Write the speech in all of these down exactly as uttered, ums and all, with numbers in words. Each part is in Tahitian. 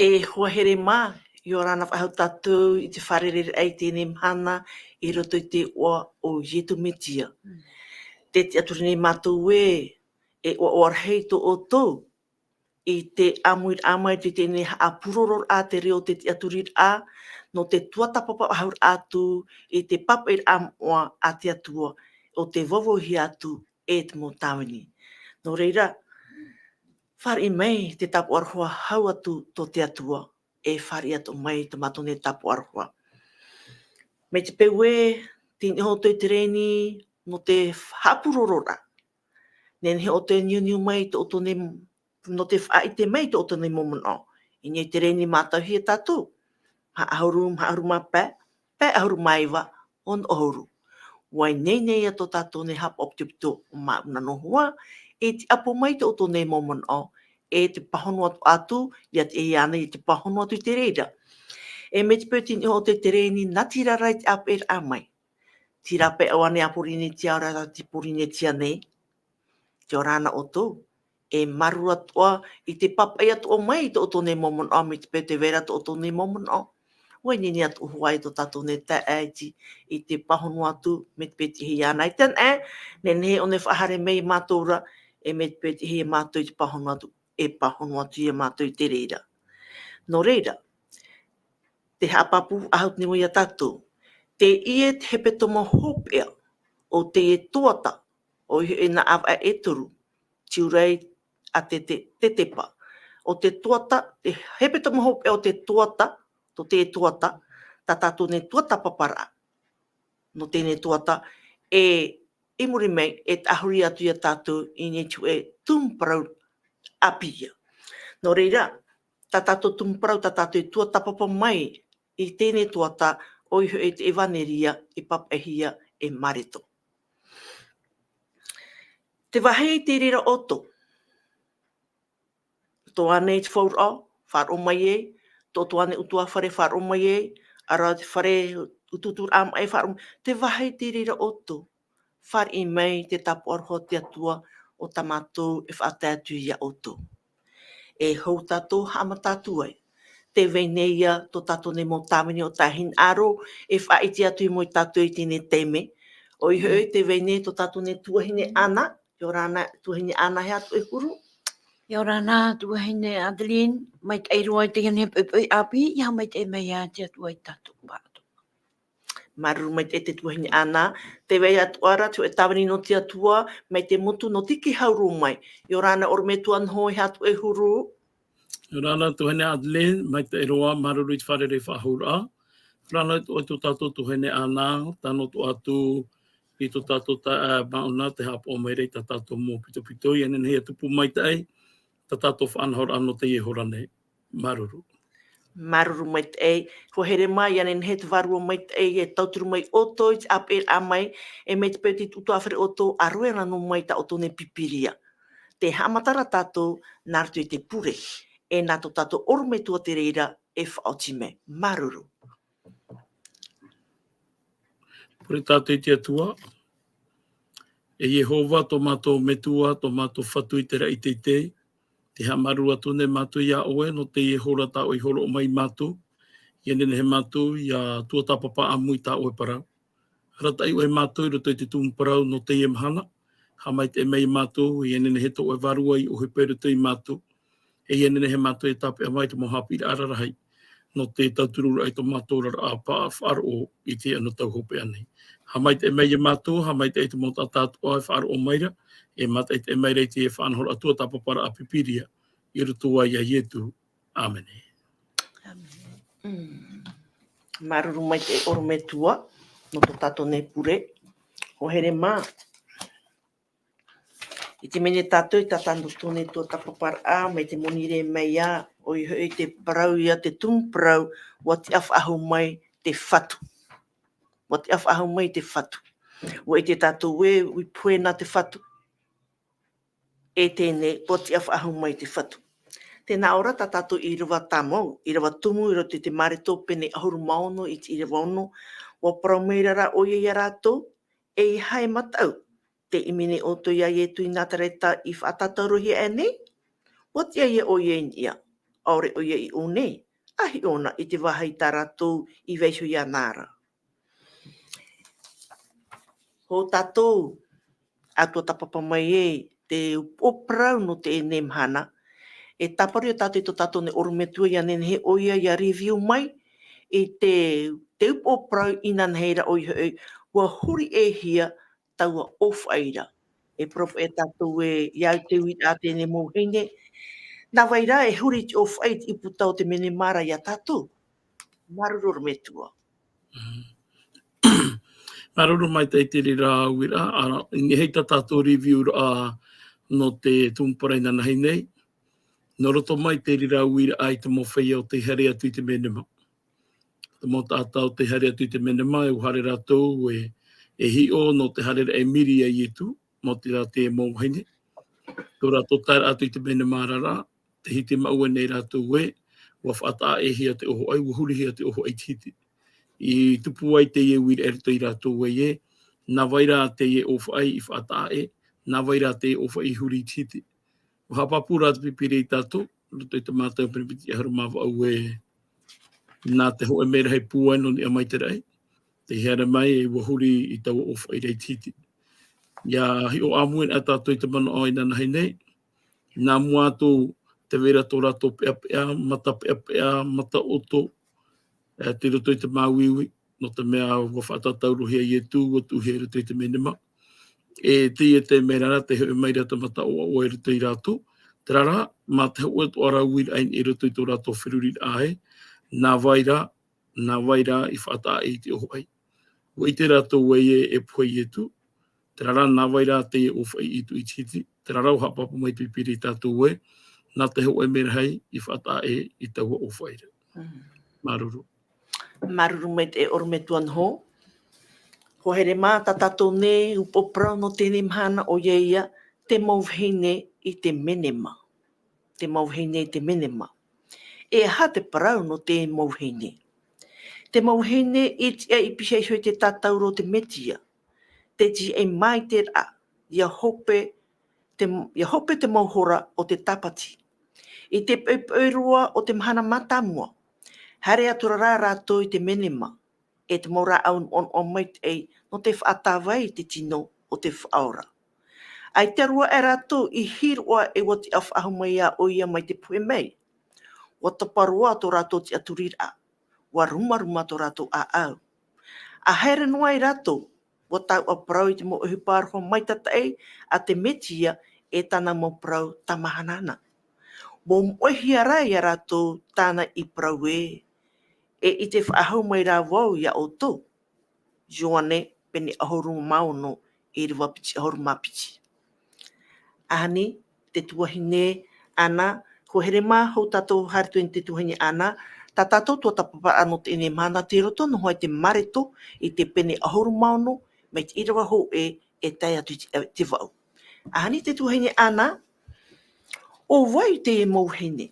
E hoa here mā, ʻia ora na faʻahou tātou i te fārereiraʻa i teie mahana i roto i te iʻoa o Iesu Mesia. Mm. Tē tiʻaturi nei mātou ē, e ʻoaʻoa rahi tō ʻoutou i te ʻāmuiraʻa mai i teie haʻapurororaʻa, te reo o te tiʻaturiraʻa, nō te tuatāpapa faʻahouraʻa atu i te pāpaʻiraʻa moʻa a te Atua, ʻo tē vauvauhia atu e te mau tāvini. Nō reira, fāriʻi mai te tāpaʻo aroha hau atu tō te Atua, e fāriʻi atu mai tō mātou nei tāpaʻo aroha. Mai te peu ē, tei niʻa ʻoutou i te rēni nō te haʻapurororaʻa. Nehenehe ʻoutou e niuniu mai i tō ʻoutou nei, nō te faʻaʻite mai i tō ʻoutou nei mau manaʻo. I niʻa i te rēni mātauhia tātou. Maha ʻahuru, maha ʻahuru mā pae, pae ʻahuru mā iva, ono ʻahuru. ʻUa ineine ïa tō tātou nei haʻapaʻo pitopito o Māʻona nō Hoa, e tiʻapo mai tō ʻoutou nei mau manaʻo, e te pāhono atu, atu, ʻia tiʻa ana i te pāhono atu i te reira. E mai te peu tei niʻa ʻoutou i te rēni, nā te reira rā i te ʻāpeʻeraʻa mai. Terā pae ʻoia nei a Pōrīnetia, ʻaore rā te Pōrīnetia nei. Tē ora na ʻoutou. E māuruuru atoʻa i te pāpaʻi atoʻa mai i tō ʻoutou nei mau manaʻo, mai te peu tē vai ra tō ʻoutou nei mau manaʻo. ʻUa ineine atoʻa hoʻi tō tātou nei taeaʻe i te pāhono atu, mai te peu tei hinaʻaro i te anaʻe, nehenehe ʻōna e faʻahaere mai ia mātou ra, e mai te peu tei hinaʻaro mātou i te pāhono atu, e pāhono atu ia mātou i te reira. Nō reira, tē haʻapāpū faʻahou nei ia tātou. Teie te hepetoma hopeʻa o teie tuata, ʻoia hoʻi nā ʻāvaʻe e toru, Tiurai a Tete, Tetepa. ʻO te tuata, te hepetoma hopeʻa o te tuata, tō teie tuata, tā tātou nei tuatāpaparaʻa. Nō teie nei tuata, e i muri mai, e tāhuri atu ia tātou i niʻa i te hōʻē tumu parau ʻāpī ïa. Nō reira, tā tātou tumu parau, tā tātou e tuatāpapa mai i teie nei tuata, ʻoia hoʻi te ʻevanelia i pāpaʻihia e Mareko. Tē vāhi i te reira ʻoutou. Tō ʻoe nei te faʻaroʻo, faʻaroʻo mai ai, tō ʻoe nei ʻutuāfare, faʻaroʻo mai ai, ʻaore rā te fare utuuturaʻa maʻi, faʻaroʻo, tē vāhi i te reira ʻoutou. Fāriʻi mai te tāpaʻo aroha o te Atua, ʻo tā mātou e faʻatae atu ia ʻoutou. E hou tātou haʻamata atu ai. Tē vai nei ïa tō tātou nei mau tāvini ʻo tā hinaʻaro, e faʻaʻite atu i mua ia tātou i teie nei taime. ʻOia hoʻi, tē vai nei tō tātou nei tuahine Ana, ʻia ora na tuahine Ana, e haʻatou e huru. ʻIa ora na tuahine Adeline, maitaʻi roa i teie nei poʻipoʻi ʻāpī, ʻia haʻamaitaʻi mai ia te Atua ia tātou pāʻatoʻa. Māuruuru maitaʻi te tuahine Ana, tē vai atoʻa ra te hōʻē tāvini nō te Atua, mai te motu nō Tikihauro mai. ʻIa ora na ʻorometua Noho, e haʻatou e huru. ʻIa ora na tuahine Adeline, maitaʻi roa, māuruuru i te fārerei faʻahou ra. ʻIa ora na atoʻa tō tātou tuahine Ana, tano atoʻa atu i tō tātou taeaʻe Māʻona, tē haʻapaʻo mai ra i tā tātou mau pitopito, ʻia nehenehe ʻia tupu maitaʻi tā tātou faʻanahoraʻa nō teie hora nei. Māuruuru. Māuruuru maitaʻi. Hoa here mā, ʻia nehenehe te Vārua Maitaʻi e tauturu mai ia ʻoutou i te ʻāpeʻeraʻa mai, e mai te peu tei te ʻutuāfare ʻoutou, ʻa rave noa mai tā ʻoutou nei Pīpīria. Tē haʻamata ra tātou, nā roto i te pure, e nā tō tātou ʻorometua te reira e faʻaoti mai. Māuruuru. Pure tātou i te Atua. E Iehova, tō mātou Metua, tō mātou Fatu i te raʻi teitei, tē haʻamāuruuru atu nei mātou ia ʻoe, nō teie hora tā ʻoe i hōroʻa mai ia mātou, ʻia nehenehe mātou ʻia tuatāpapa ʻāmui i tā ʻoe parau. Arataʻi ʻoe ia mātou i roto i te tumu parau nō teie mahana, haʻamaitaʻi mai ia mātou, ʻia nehenehe tō ʻoe Vārua i ʻohipa i roto ia mātou, e ʻia nehenehe mātou e tāpeʻa mai te mau haʻapiʻiraʻa rarahi, nō te tautururaʻa i tō mātou oraraʻa pa-, faʻaroʻo i teie anotau hopeʻa nei. Haʻamaitaʻi mai ia mātou, haʻamaitaʻi i te mau taʻata atoʻa e faʻaroʻo mai ra, e mātaʻitaʻi mai ra i te faʻanahoraʻa tuatāpaparaʻa Pīpīria, i roto aʻe ia Ietu. ʻĀmene. ʻĀmene. Mm. Māuruuru maitaʻi ʻorometua, nō tō tātou nei pure. Hoa here mā. ʻIte mai nei tātou i tā tātou nei tuatāpaparaʻa, mai te moni rē mai ā, ʻoia hoʻi te parau ïa, te tumu parau, ʻua tiʻa faʻahou mai te Fatu. ʻUa tiʻa faʻahou mai te Fatu. ʻUa ʻite tātou ē, ʻua pohe na te Fatu. E teie nei, ʻua tiʻa faʻahou mai te Fatu. Tē nā ʻō ra tā tātou ʻīrava tāmau, ʻīrava tumu i roto i te Mareko pene ʻahuru mā ono i te ʻīrava ono, ʻua parau maira rā ʻoia ia rātou, ʻeiaha e mataʻu, tē ʻimi nei ʻoutou ia Ietu i Nazareta i faʻatātaurohia aʻe nei? ʻUa tiʻa ïa ʻoia i niʻa. ʻaore ʻoia i ʻō nei, a hiʻo na i te vāhi tā rātou i vaiho iāna ra. Hō tātou, ʻatua tāpapa mai e te upoʻo parau nō teie mahana, e tāparu ia tātou i tō tātou nei ʻorometua ia nehenehe ʻoia ia review mai i te, te upoʻo parau inanahi ra ʻoia hoʻi, ʻua huri e hia taua ʻōfaʻi ra. E parau paʻi tātou ē, ia au te uiraʻa a teie mau vahine, nā vai ra e huri te ʻōfaʻi i te ʻūputa o te menema ra ia tātou. Māuruuru ʻorometua. Mm. Māuruuru maitaʻi i te reira uiraʻa, ā, i nehenehe tā tātou review raʻa nō te tumu parau inanahi nei. Nō roto mai te reira uiraʻa i te mau feiā o tei haere atu i te menema. Te mau taʻata o tei haere atu i te menema, e ʻua haere rātou e, e hiʻo nō te haereraʻa e miri ia Ietu, maoti rā te mau vahine. Tō rātou taeraʻa atu i te menema ra, tē hitimaʻu nei rātou ē, ʻua faʻataʻa-ʻē-hia te ʻōfaʻi, ʻua hurihia te ʻōfaʻi i te hiti. I tupu ai teie uiraʻa i roto ia rātou ē, nā vai ra teie ʻōfaʻi i faʻataʻa-ʻē, nā vai ra teie ʻōfaʻi i huri i te hiti. ʻUa haʻapāpū rā te Pīpīria ia tātou, i roto i te Mātaio pene piti ʻahuru mā vaʻu ē, nā te hōʻē merahi pūai nō niʻa mai i te raʻi, tei haere mai e ʻua huri i taua ʻōfaʻi ra i te hiti. ʻIa hiʻo ʻāmui na tātou i te manaʻo inanahi nei, nā mua atu tē vai ra tō rātou peʻapeʻa, mata peʻapeʻa, mata ʻoto, e, tei roto i te māuiui, nō te mea ʻua faʻatātaurohia Ietu, ʻua tuʻuhia i roto i te menema. E teie te mea ra, tē hōʻē mai ra te mata ʻoaʻoa i roto ia rātou, terā rā, mā te hōʻē atoʻa ra uiraʻa i roto i tō rātou feruriraʻa ē, nā vai ra, nā vai ra i faʻataʻa-ʻē i te ʻōfaʻi. ʻUa ʻite rātou ē, e pohe Ietu, terā rā, nā vai ra teie ʻōfaʻi i tuʻu i te hiti, terā rā, ʻua haʻapāpū mai te Pīpīria ia tātou ē, nā te hōʻē merahi i faʻataʻa-ʻē i taua ʻōfaʻi ra. Mm. Māuruuru. Māuruuru maitaʻi ʻorometua Noho. Hoa here mā, tā tātou nei upoʻo parau nō teie mahana ʻoia ia, te mau vahine i te menema. Te mau vahine i te menema. E aha te parau nō te mau vahine? Te mau vahine i tiʻa i pihaʻi iho i te tātauro o te Mesia. Tē tiʻa mai te reira, ʻia hope te, ʻia hope te mau hora o te tāpati. I te poʻipoʻi roa o te mahana mātāmua, haere atu ra rātou i te menema, e te mau rāʻau noʻanoʻa maitaʻi nō te faʻatāvai i te tino o te Faʻaora. ʻAita roa aʻe rātou i hiroʻa e ʻua tiʻa faʻahou mai ʻoia mai te pohe mai. ʻUa topa roa tō rātou tiʻaturiraʻa, ʻua rumaruma tō rātou ʻāʻau. ʻA haere noa ai rātou, ʻua tauʻa parau i te mau ʻohipa aroha maitaʻi a te Mesia e tāna mau parau tāmahanahana. ʻUa moʻehia ra ia rātou tāna i parau ē, e ʻite faʻahou mai rā vau ia ʻoutou. Ioane, pene ʻahuru mā ono, ʻīrava piti ʻahuru mā piti. Ahani, te tuahine Ana, hoa here mā, hou tātou haere atu i te tuahine Ana, tā tātou tuatāpaparaʻa nō teie mahana tei roto noa i te Mareko, i te pene ʻahuru mā ono, mai te ʻīrava hōʻē, e tae atu i te, te vaʻu. Ahani te tuahine Ana, ʻo vai te mau vahine,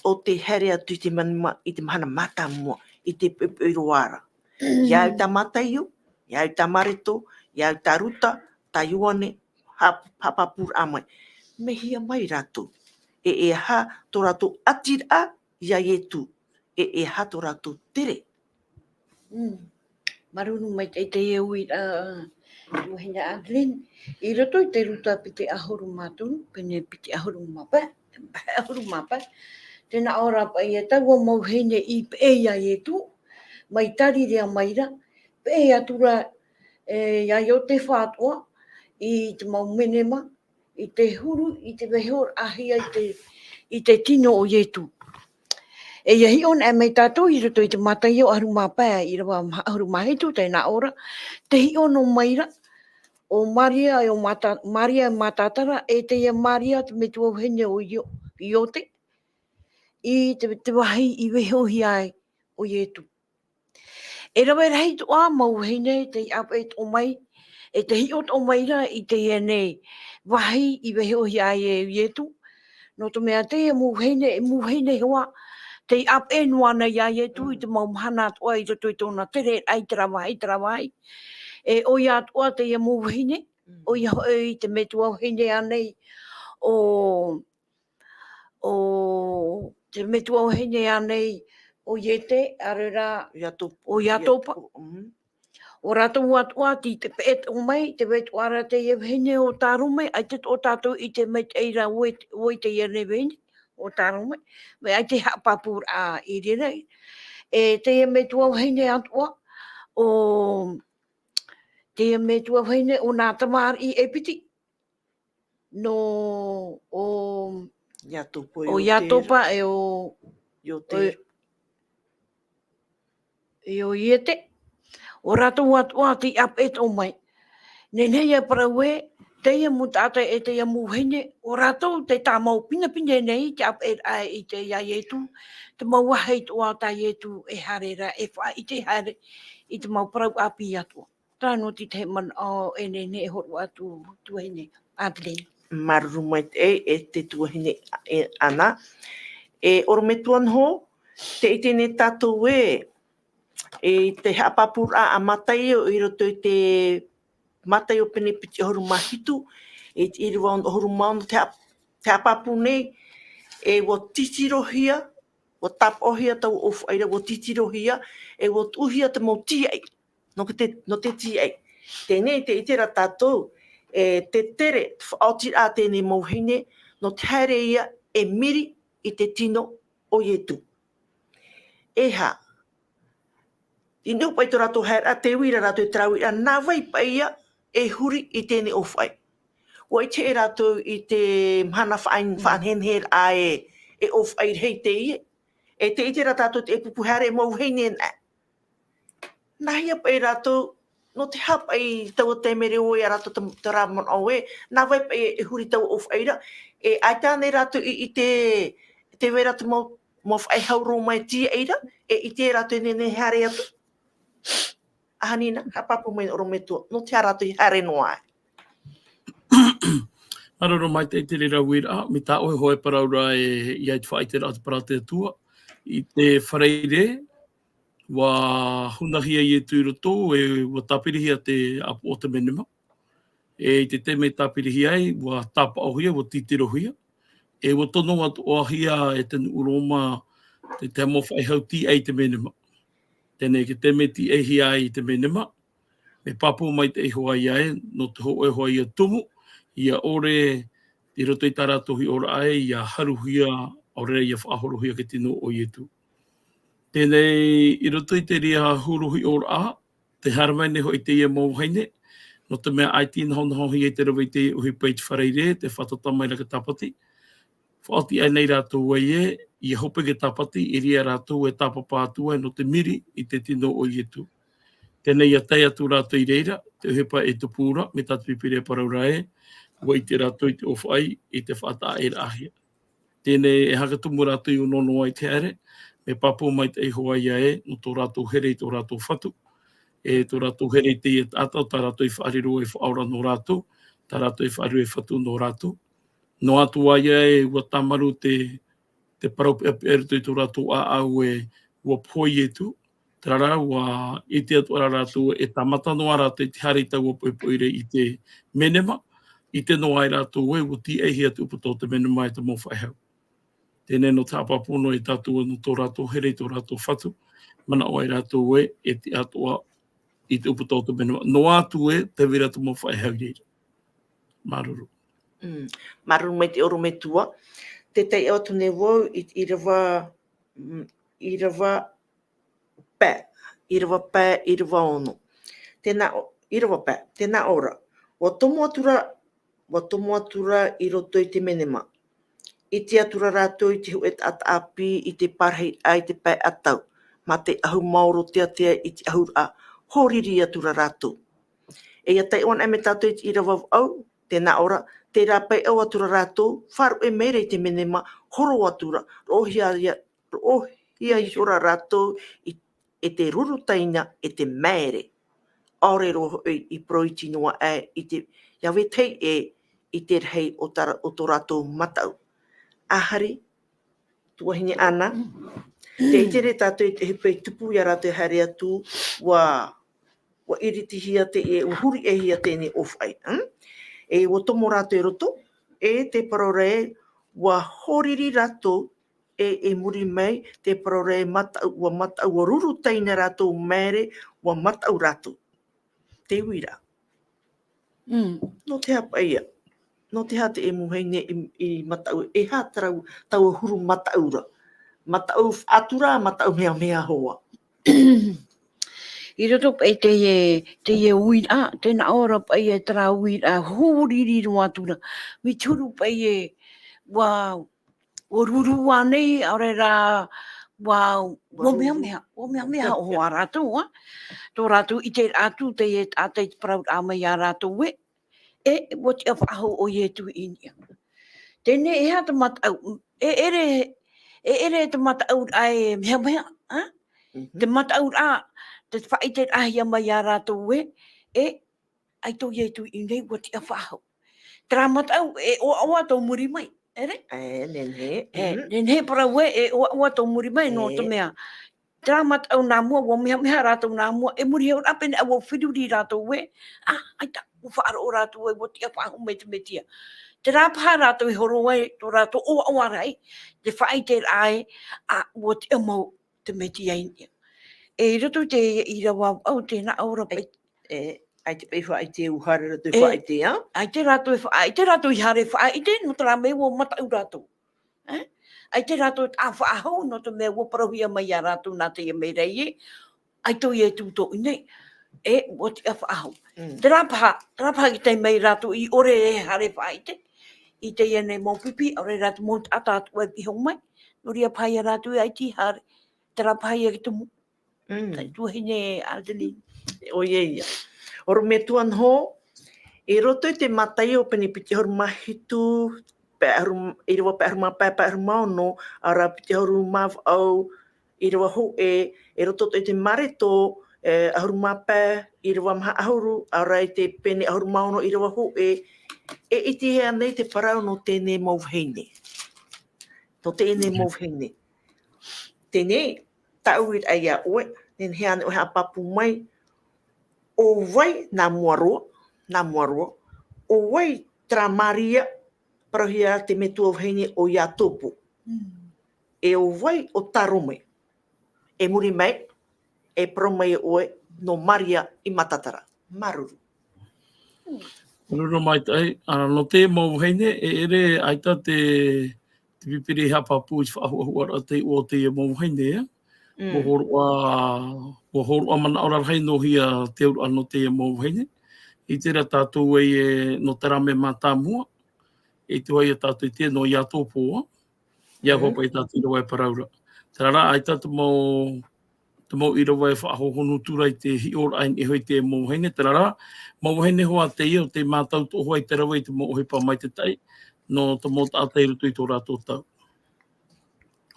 ʻo tē haere atu i te mani-, ma-, i te mahana mātāmua, i te poʻipoʻi roa ra. ʻIa au tā Mātaio, ʻia au tā Mareko, ʻia au tā Ruta, tā Ioane, ha-, haʻapāpūraʻa mai. Mea hia mai rātou. E, e aha tō rātou ʻatiraʻa ia Ietu. E, e aha tō rātou tere. Mm. Māuruuru maitaʻi i teie uiraʻa, ā, tuahine Adeline. I roto i te Ruta piti ʻahuru mā toru, pene piti ʻahuru mā pae, ʻahuru mā pae. Tē nā ʻō ra paʻi ē, taua mau vahine i peʻe ia Ietu, mai Tarirea mai ra, peʻe atu ra, e, ia Iotefa atoʻa, i te mau menema, i te huru, i te vaihoraʻahia i te, i te tino o Ietu. E ʻia hiʻo anaʻe mai tātou i roto i te Mātaio ʻahuru mā pae, ʻīrava ʻahuru mā hitu, tē nā ʻō ra, tē hiʻo noa mai ra, ʻo Maria, ʻo Mata-, Maria Matalara, e teie Maria te metua vahine o Io-, Iote, i te, te vāhi i vaihohia ai ʻo Ietu. E rave rahi atoʻa mau vahine tei ʻāpeʻe atoʻa mai, e tei hiʻo atoʻa mai ra i teie nei vāhi i vaihohia ai e Ietu. Nō te mea teie mau vahine, e mau vahine hoʻi, tei ʻāpeʻe noa na ia Ietu i te mau mahana atoʻa i roto i tōna tereraʻa i terā vāhi, terā vāhi. E ʻoia atoʻa teie mau vahine, ʻoia hoʻi te metua vahine ānei ʻo, ʻo te metua vahine ānei o Iete, ʻaore rā, Iatopa. O Iatopa. Iatopa, mm. ʻO rātou atoʻa tei peʻe atoʻa mai, tē vai atoʻa ra teie vahine ʻo tāro mai, ʻaita atoʻa tātou i ʻite maitaʻi ra ʻoe, ʻoe teie nei vahine ʻo tāro mai, mai ʻaita e haʻapāpūraʻa i reira. E teie metua vahine atoʻa, ʻo teie metua vahine ʻo nā tamariʻi e piti. Nō ʻo Iatopa, ʻo ʻo Iatopa Tera. E ʻo, ʻo Tera. E ʻo Iete. ʻO rātou atoʻa tei peʻe atoʻa mai. Nehenehe ia parau ē, teie mau taʻata e teie mau vahine, ʻo rātou te tāmau pinepine nei, te peʻeraʻa i te, ia Ietu, te mau vāhi atoʻa tā Ietu e haere ra, e faʻaʻite haere i te mau parau ʻāpī atoʻa. Terā nō te tahi manaʻo e nehenehe e hōroʻa atu tuahine Adelaide. Māuruuru maitaʻi e te tuahine e Ana. E ʻorometua noa, tē ʻite nei tātou ē, e te haʻapāpūraʻa a Mataio i roto i te Mataio pene piti ʻahuru mā hitu, e te ʻīrava ono ʻahuru mā ono, te haʻa-, te haʻapāpū nei, e ʻua titirohia, ʻua tāpaʻohia taua ʻōfaʻi ra, ʻua titirohia, e ʻua tuʻuhia te mau tīaʻi. Nō te, nō te tīaʻi. Teie nei tē ʻite ra tātou, e te tere, te faʻaotiraʻa a teie nei mau vahine, nō te haere ia e miri i te tino o Ietu. E aha, i niʻa paʻi tō rātou haereʻa, tē ui ra rātou i terā uiraʻa, nā vai paʻi ia e huri i teie nei ʻōfaʻi. ʻUa ʻite rātou i te mahana faʻa-, Mm. faʻaneheneheraʻa e, e ʻōfaʻi rahi teie. E tē ʻite ra tātou te pupu haere mau vahine nā. Nā hea paʻi rātou, nō te aha paʻi taua taime ra ʻoe ia rātou te, terā manaʻo ē, nā vai paʻi e huri taua ʻōfaʻi ra, e ʻaita ānei rātou i, i te, tē vai ra te mau, mau faʻehau roa mai tīaʻi ra, e ʻite rātou e nehenehe e haere atu. Aha Nina, haʻapāpū mai nā ʻorometua, nō te aha rātou i haere noa ai. Māuruuru maitaʻi i te reira uiraʻa, mai tā ʻoe hoʻi parau ra e, ʻia faʻaʻite ra te parau a te Atua, i te Faraire, ʻua hunahia Ietu i roto, e ʻua tāpirihia te ʻāpoʻo o te menema. E i te taime i tāpirihia ai, ʻua tāpaʻohia, ʻua titirohia. E ʻua tono atoʻahia e te nuʻu Roma, te, te mau faʻehau tīaʻi i te menema. Teie nei, i te taime i tīaʻihia ai i te menema, mea pāpū maitaʻi hoʻi ia ē, nō te hōʻē hoʻi ia tumu, ʻia ʻore, i roto i tā rātou hiʻoraʻa ē, ʻia haruhia, ʻaore rā ʻia faʻahorohia te tino o Ietu. Teie nei, i roto i te reira huru hiʻoraʻa, tē haere mai nei hoʻi teie mau vahine, nō te mea ʻaita i nahonahohia i te rave i te ʻohipa i te Faraire, tē fātata mai ra te tāpati. Faʻaoti aʻe nei rātou ē, ʻia hope te tāpati, i reira rātou e tāpapa atu ai nō te miri i te tino o Ietu. Teie nei ʻia tae atu rātou i reira, te ʻohipa e tupu ra, mai tā te Pīpīria e parau ra ē, ʻua ʻite rātou i te ʻōfaʻi, i te faʻataʻaʻehia. Teie nei e haere tumu rātou i ʻōnoʻono i te haere, mea pāpū maitaʻi hoʻi ia ē, nō tō rātou here i tō rātou fatu. E tō rātou here i teie taʻata, tā rātou i faʻariro e faʻaora nō rātou, tā rātou i faʻariro e fatu nō rātou. Noa atu ā ia ē, ʻua tāmarū te, te parau peʻapeʻa i roto i tō rātou ʻāʻau ē, ʻua pohe Ietu, terā rā, ʻua ʻite atu ra rātou e tāmata noa rātou i te haere i taua poʻipoʻi ra i te menema, ʻite noa ai rātou ē, ʻua tīaʻihia te ʻūputa o te menema e te mau faʻehau. Teie nei nō te haʻapāpū noa ia tātou nō tō rātou here i tō rātou fatu, manaʻo ai rātou ē, e tiʻa atoʻa i te ʻūputa o te menema. Noa atu ē, tē vai ra te mau faʻehau i reira. Māuruuru. Mm. Māuruuru maitaʻi ʻorometua. Tē taiʻo atu nei vau i, ʻīrava, mm, ʻīrava pae, ʻīrava pae, ʻīrava ono. Tē nā ʻō-, ʻīrava pae, tē nā ʻō ra. ʻUa tomo atu ra, ʻua tomo atu ra i roto i te menema. ʻIte atu ra rātou i te hōʻē taʻata ʻāpī i te parahiraʻa i te pae ʻatau, mā te ʻahu maoro teatea i te ʻahuraʻa, hōriri atu ra rātou. E ʻia taiʻo anaʻe mai tātou i te ʻīrava vaʻu, tē nā ʻō ra, terā pae ʻau atu ra rātou, faʻaruʻe mai ra i te menema, horo atu ra, roʻohia ia, roʻohia iho ra rātou i, e te ruru taina, e te maere. ʻAore roa hoʻi i poroiti noa aʻe i te, ʻia vetahi ʻē i te rahi o tā ra-, o tō rātou mataʻu. ʻĀhari, tuahine Ana, tē ʻite ra tātou i te ʻohipa i tupu ia rātou e haere atu, ʻua, ʻua ʻiritihia te, e, ʻua huriʻahia teie nei ʻōfaʻi, hm? E ʻua tomo rātou i roto, e tē parau ra ē, ʻua hōriri rātou, e, e muri mai, te parau ra e mataʻu, ua mataʻu, ua ruru taina rātou maere, ua mataʻu rātou. Te uira. Mm. Nō te aha paʻi ia? Nō te aha te mau vahine i, i mataʻu, e aha terā, taua huru mataʻu ra? Mataʻu faʻatura, mataʻu mehameha hoʻi. I roto paʻi teie, teie uiraʻa, tē nā ʻō ra paʻi e terā uiraʻa, huriri roa atu ra. Mai te huru paʻi e, ua, ua ruru ānei, ʻaore rā, ua, ua ua ruru. Mehameha, ua mehameha Ua hoʻi ā rātou, ā. Tō rātou ʻiteraʻa atu, teie taʻata i te parauraʻa mai iā rātou ē. E, ua tiʻa faʻahou ʻo Ietu i niʻa. Teie e aha te mataʻu, e ʻere, e ʻere te mataʻuraʻa e mehameha, ā? Mhm. Te mataʻuraʻa, te faʻaʻiteraʻahia mai iā rātou ē, e, ʻaita ʻo Ietu i ʻō nei, ua tiʻa faʻahou. Terā mataʻu, e ʻoaʻoa tō muri mai, ʻere? E, nehenehe. E, mhm. Nehenehe parau ē, e ʻoaʻoa tō muri mai, nō te E. mea, terā mataʻu nā mua, ua mehameha rātou nā mua, e muri aʻe ra pēnei ʻa ua feruri rātou ē, ā, ʻaita, ua faʻaroʻo rātou ē, ua tiʻa faʻahou mai te Metia. Terā paha rātou i horo ai, tō rātou ʻoaʻoa ra ē, te faʻaʻiteraʻa ē, ā, ua tiʻa mau te Metia i niʻa. E i roto i te ʻīrava vaʻu, tē nā ʻō ra paʻi. E, ʻaita paʻi faʻaʻite, ʻua haere rātou e E, faʻaʻite, ā? ʻAita rātou e fa-, ʻaita rātou i haere faʻaʻite, nō terā mea ua mataʻu rātou. E? ʻAita rātou e taʻa faʻahou, nō te mea ua parauhia mai iā rātou nā teie mau ra ē, ʻaita ʻo Ietu tō ʻō nei, e, ua tiʻa faʻahou. Mm. Terā paha, terā paha i tae mai rātou i ʻore e haere faʻaʻite, i teie nei mau pipi, ʻaore rā te mau taʻata atoʻa e piha mai, nō reira paha ia rātou e ʻaita i haere, terā paha ia te tumu. Mm. Tei tuahine Adeline. ʻOia ia. ʻOrometua noa, i roto i te Mataio pene piti ʻahuru mā hitu, pae ʻahuru, ʻīrava pae ʻahuru mā pae, pae ʻahuru mā ono, ʻaore rā piti ʻahuru mā vaʻu, ʻīrava hōʻē, i roto i te Mareko, e, ʻahuru mā pae, ʻīrava maha ʻahuru, ʻaore rā i te pene ʻahuru mā ono, ʻīrava hōʻē, e ʻitehia nei te parau nō teie nei mau vahine. Nō teie nei mau vahine. Teie nei, taʻu i ra ia ʻoe, nehenehe ānei ʻoe e haʻapāpū mai, ʻo vai nā mua roa, nā mua roa, ʻo vai terā Maria, parauhia te metua vahine ʻo Iakobo. Mm. E ʻo vai ʻo Salome. E muri mai, e parau mai ʻoe nō Maria i Matatara. Māuruuru. Māuruuru maitaʻi, ā, nō te mau vahine, e ʻere ʻaita te, te pipiri haʻapāpū i te faʻahuʻahuʻaraʻa tei ʻō o teie mau vahine, ā. Mm. Ua hōroʻa, ua hōroʻa manaʻo rarahi nō hea te auraʻa nō teie mau vahine. ʻIte ra tātou ē, e, nō terā mea mātāmua, e ʻite hoʻi ia tātou i te nō Iakobo, ā. Ia Mhm. hopeʻa tātou i rave parau ra. Terā rā, ʻaita te mau, te mau ʻīrava e faʻahohonu atu ra i te hiʻoraʻa i niʻa iho i te mau vahine, terā rā, mau vahine hoʻi teie, ʻo tē mātau atoʻa hoʻi i te rave i te mau ʻohipa maitaʻi, nō te mau taʻata i roto i tō rātou tau.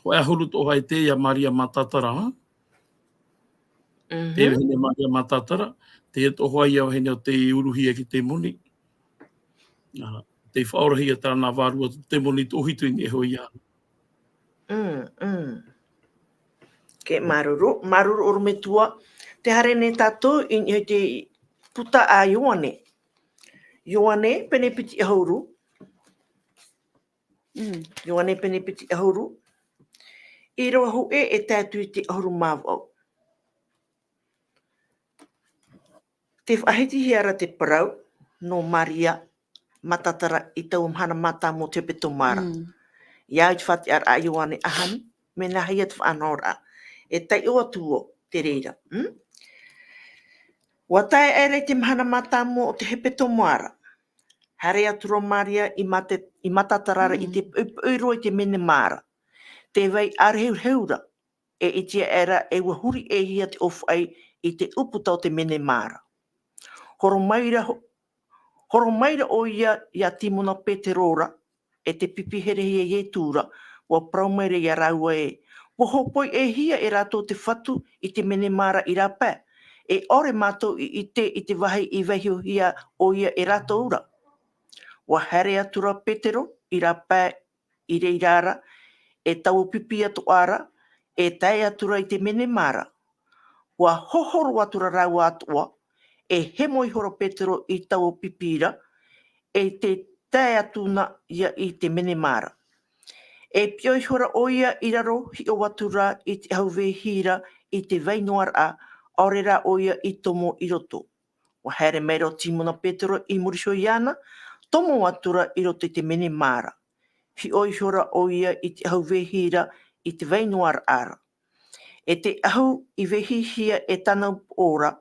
Hōʻē ʻahuru atoʻa hoʻi teie ia Maria Matatara, ā? Mhm. Te vahine Maria Matatara, teie atoʻa hoʻi ia vahine ʻo tei uruhia ki te moni. Ā, tei faʻaorahia tāna vārua temoni tōhito i niʻa iho iāna. Mm, mm. Ke māuruuru, māuruuru ʻorometua. Tē haere nei tātou i niʻa i te puta a Ioane. Ioane, pene piti ʻahuru. Mm, Ioane, pene piti ʻahuru. ʻĪrava hōʻē e tae atu i te ʻahuru mā vaʻu. Tē faʻahitihia ra te parau nō Maria Matatara i taua mahana mātāmua o te hepetoma ra. Mm. ʻIa au i te faʻatiʻaraʻa a Ioane ʻahani, mea nāhea te faʻanahoraʻa. E taiʻo atu vau, te reira. Mm? ʻUa tae aʻera i te mahana mātāmua o te hepetoma ra. Haere atu ra Maria i Mate-, i Matatara ra i te Mm. poʻipoʻi roa i te menema ra. Tē vai ʻārehurehu ra. E ʻite aʻera e ʻua huri ʻē hia te ʻōfaʻi i te ʻūputa o te menema ra. Horo mai ra ho-, horo mai ra ʻoia ia Simona Petero ra, e te pipi herehia a Iesu ra, ʻua parau mai ra ia rāua ē, ʻua hōpoi ʻē hia e rātou te Fatu i te menema ra i rāpae, e ʻaore mātou i ʻite i te vāhi i vaihiohia ʻoia e rātou ra. ʻUa haere atu ra Petero i rāpae i reira ra, e taua pipi atoʻa ra, e tae atu ra i te menema ra. ʻUa hohoro atu ra rāua atoʻa, e hemo iho ra Petero i taua pipi ra, e tē tae atu na ia i te menema ra. E piʻo ihora ʻoia i raro, hiʻo atu ra i te ʻahu vehira i te vai noa ra, ʻaore ra ʻoia i tomo i roto. Ua haere mai ra ʻo Timona Petero i muri iho iāna, tomo atu ra i roto i te menemā ra. Hiʻo ihora ʻoia i te ʻahu vehira i te vai noa ra. E te ʻahu i vehihia e tāna upoʻo ra,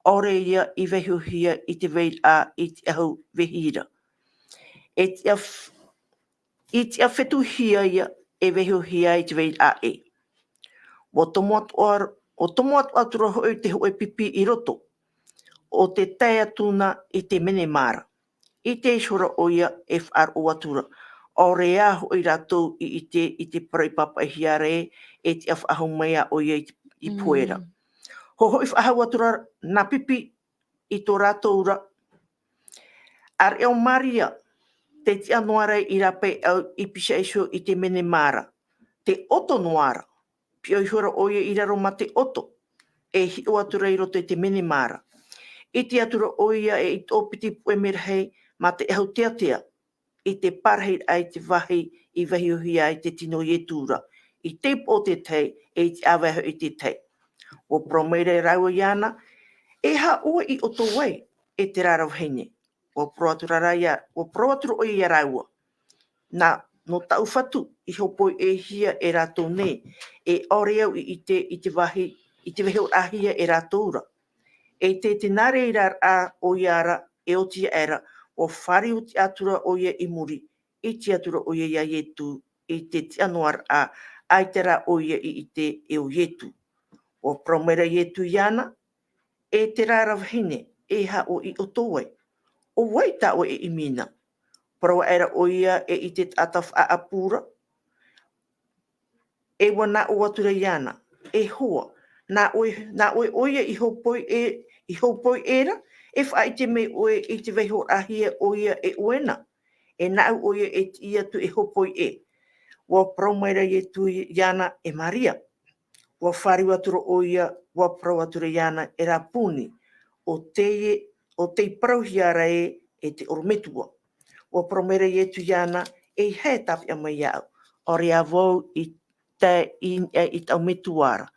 ʻaore ia i vaihohia i te vai ra i te ʻahu vehira. E tiʻa f-, i tiʻa fetuhia ia e vaihohia i te vai ra ē. Ua tomo atu ar-, ua tomo atu atu ra hoʻi te hōʻē pipi i roto, ʻo tē tae atu na i te menemā ra. ʻIte ihora ʻoia e faʻaroʻo atu ra. ʻAore ā hoʻi rātou i ʻite i te parau i pāpaʻihia ra ē, e tiʻa faʻahou mai ā ʻoia i te, i pohe ra. Mm. Hōhoʻi faʻahou atu ra nā pipi i tō rātou ra. ʻĀreʻa ʻo Maria, tē tiʻa noa ra i rāpae au i pīhaʻi iho i te menemā ra. Tē ʻoto noa ra. Piʻo ihora ʻoia i raro mā te ʻoto, e hiʻo atu ra i roto i te menemā ra. ʻIte atu ra ʻoia e i tōpiti puʻe merahi mā te ʻahu teatea, i te pārahiraʻa i te vāhi i vaihohia ai te tino o Ietu ra, i te upoʻo o te tahi, e i te ʻāvae hoʻi i te tahi. Ua parau mai ra rāua iāna, e aha ʻoe i ʻoto ai, e terā ra vahine? Ua parau atu ra ia, ua parau atu ra ʻoia iā rāua. Nā, nō tāʻu Fatu, i hōpoiʻehia e rātou nei, e ʻaore au i ʻite i te vāhi, i te vaihoraʻahia e rātou ra. E te, te nā reira rā ʻoia ra, e oti aʻe ra, ua fāriu tiʻa atu ra ʻoia i muri, ʻite atu ra ʻoia iā Ietu, i te tiʻa noa ra, ʻaita rā ʻoia i ʻite e ʻo Ietu. Ua parau mai ra Ietu iāna, e terā ra vahine, e aha ʻoe i ʻoto ai? ʻO vai tā ʻoe e ʻimi na? Parau aʻera ʻoia e i te taʻata faʻaʻapu ra, e ua nā ʻō atu ra iāna, e hoa, nā ʻoe, nā ʻoe ʻoia i hōpoiʻe, i hōpoiʻe ra, e faʻaʻite mai ʻoe i te vaihoraʻahia ʻoia e ʻoe na, e nāʻu ʻoia e tiʻi atu e hōpoiʻe. Ua parau mai ra Ietu iāna, e Maria. Ua fāriu atu ra ʻoia, ua parau atu ra iāna, e Rapuni, ʻo tei, ʻo tei parauhia ra ē, e te ʻorometua. Ua parau mai ra Ietu iāna, e aha e tāpeʻa mai iāʻu? ʻAore ā vau i tae i, i tāʻu Metua ra.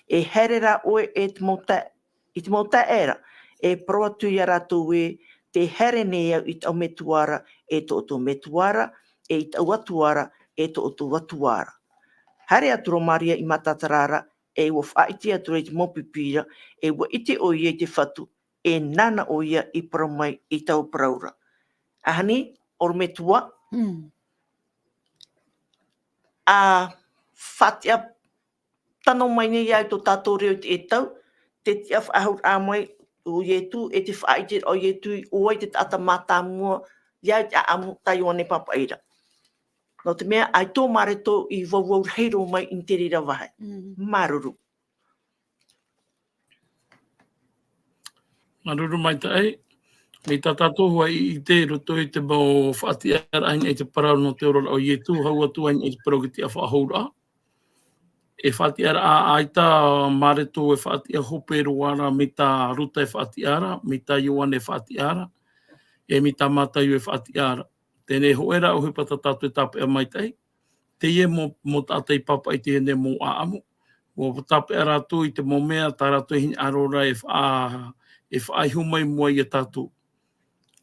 E haere rā ʻoe e te mau tae-, i te mau taeaʻe ra, e parau atu iā rātou ē, tē haere nei au i tāʻu Metua ra, e tō ʻoutou Metua ra, e i tāʻu Atua ra, e tō ʻoutou Atua ra. Haere atu ra Maria i Matatara ra, e ua faʻaʻite atu ra i te mau pipi ra, e ua ʻite ʻoia i te Fatu, e nāna ʻoia i parau mai i taua parau ra. Ahani, ʻorometua. Mm. ʻA faʻatiʻa tano mai nei ia i tō tātou reo i teie tau, te tiʻa faʻahouraʻa mai o Ietu, e te faʻaʻiteraʻa o Ietu i ʻo vai te taʻata mātāmua, ia i te ʻaʻamu tā Ioane Pāpaʻi ra. Nō te mea, ʻaita ʻo Mareto i vauvau rahi roa mai i te reira vāhi. Mm. Māuruuru. Māuruuru maitaʻi. Mai tā tātou hoʻi i ʻite i roto i te mau faʻatiʻaraʻa i te parau nō te oraraʻa o Ietu, hau atu ai i te parau ki te tiʻa faʻahouraʻa. E faʻatiʻaraʻa ʻaita Mareto e faʻatiʻa hope roa ra, mai tā Ruta e faʻatiʻa ra, mai tā Ioane e faʻatiʻa ra, e mai tā Mataio e faʻatiʻa ra. Teie hoʻi rā ʻohipa tā tātou e tāpeʻa maitaʻi. Teie mau, mau taʻata i pāpaʻi i teie nei mau ʻaʻamu. Ua tāpeʻa rātou i te mau mea, tā rātou e hinaʻaro ra e faʻa-, e faʻaiho mai mua ia tātou.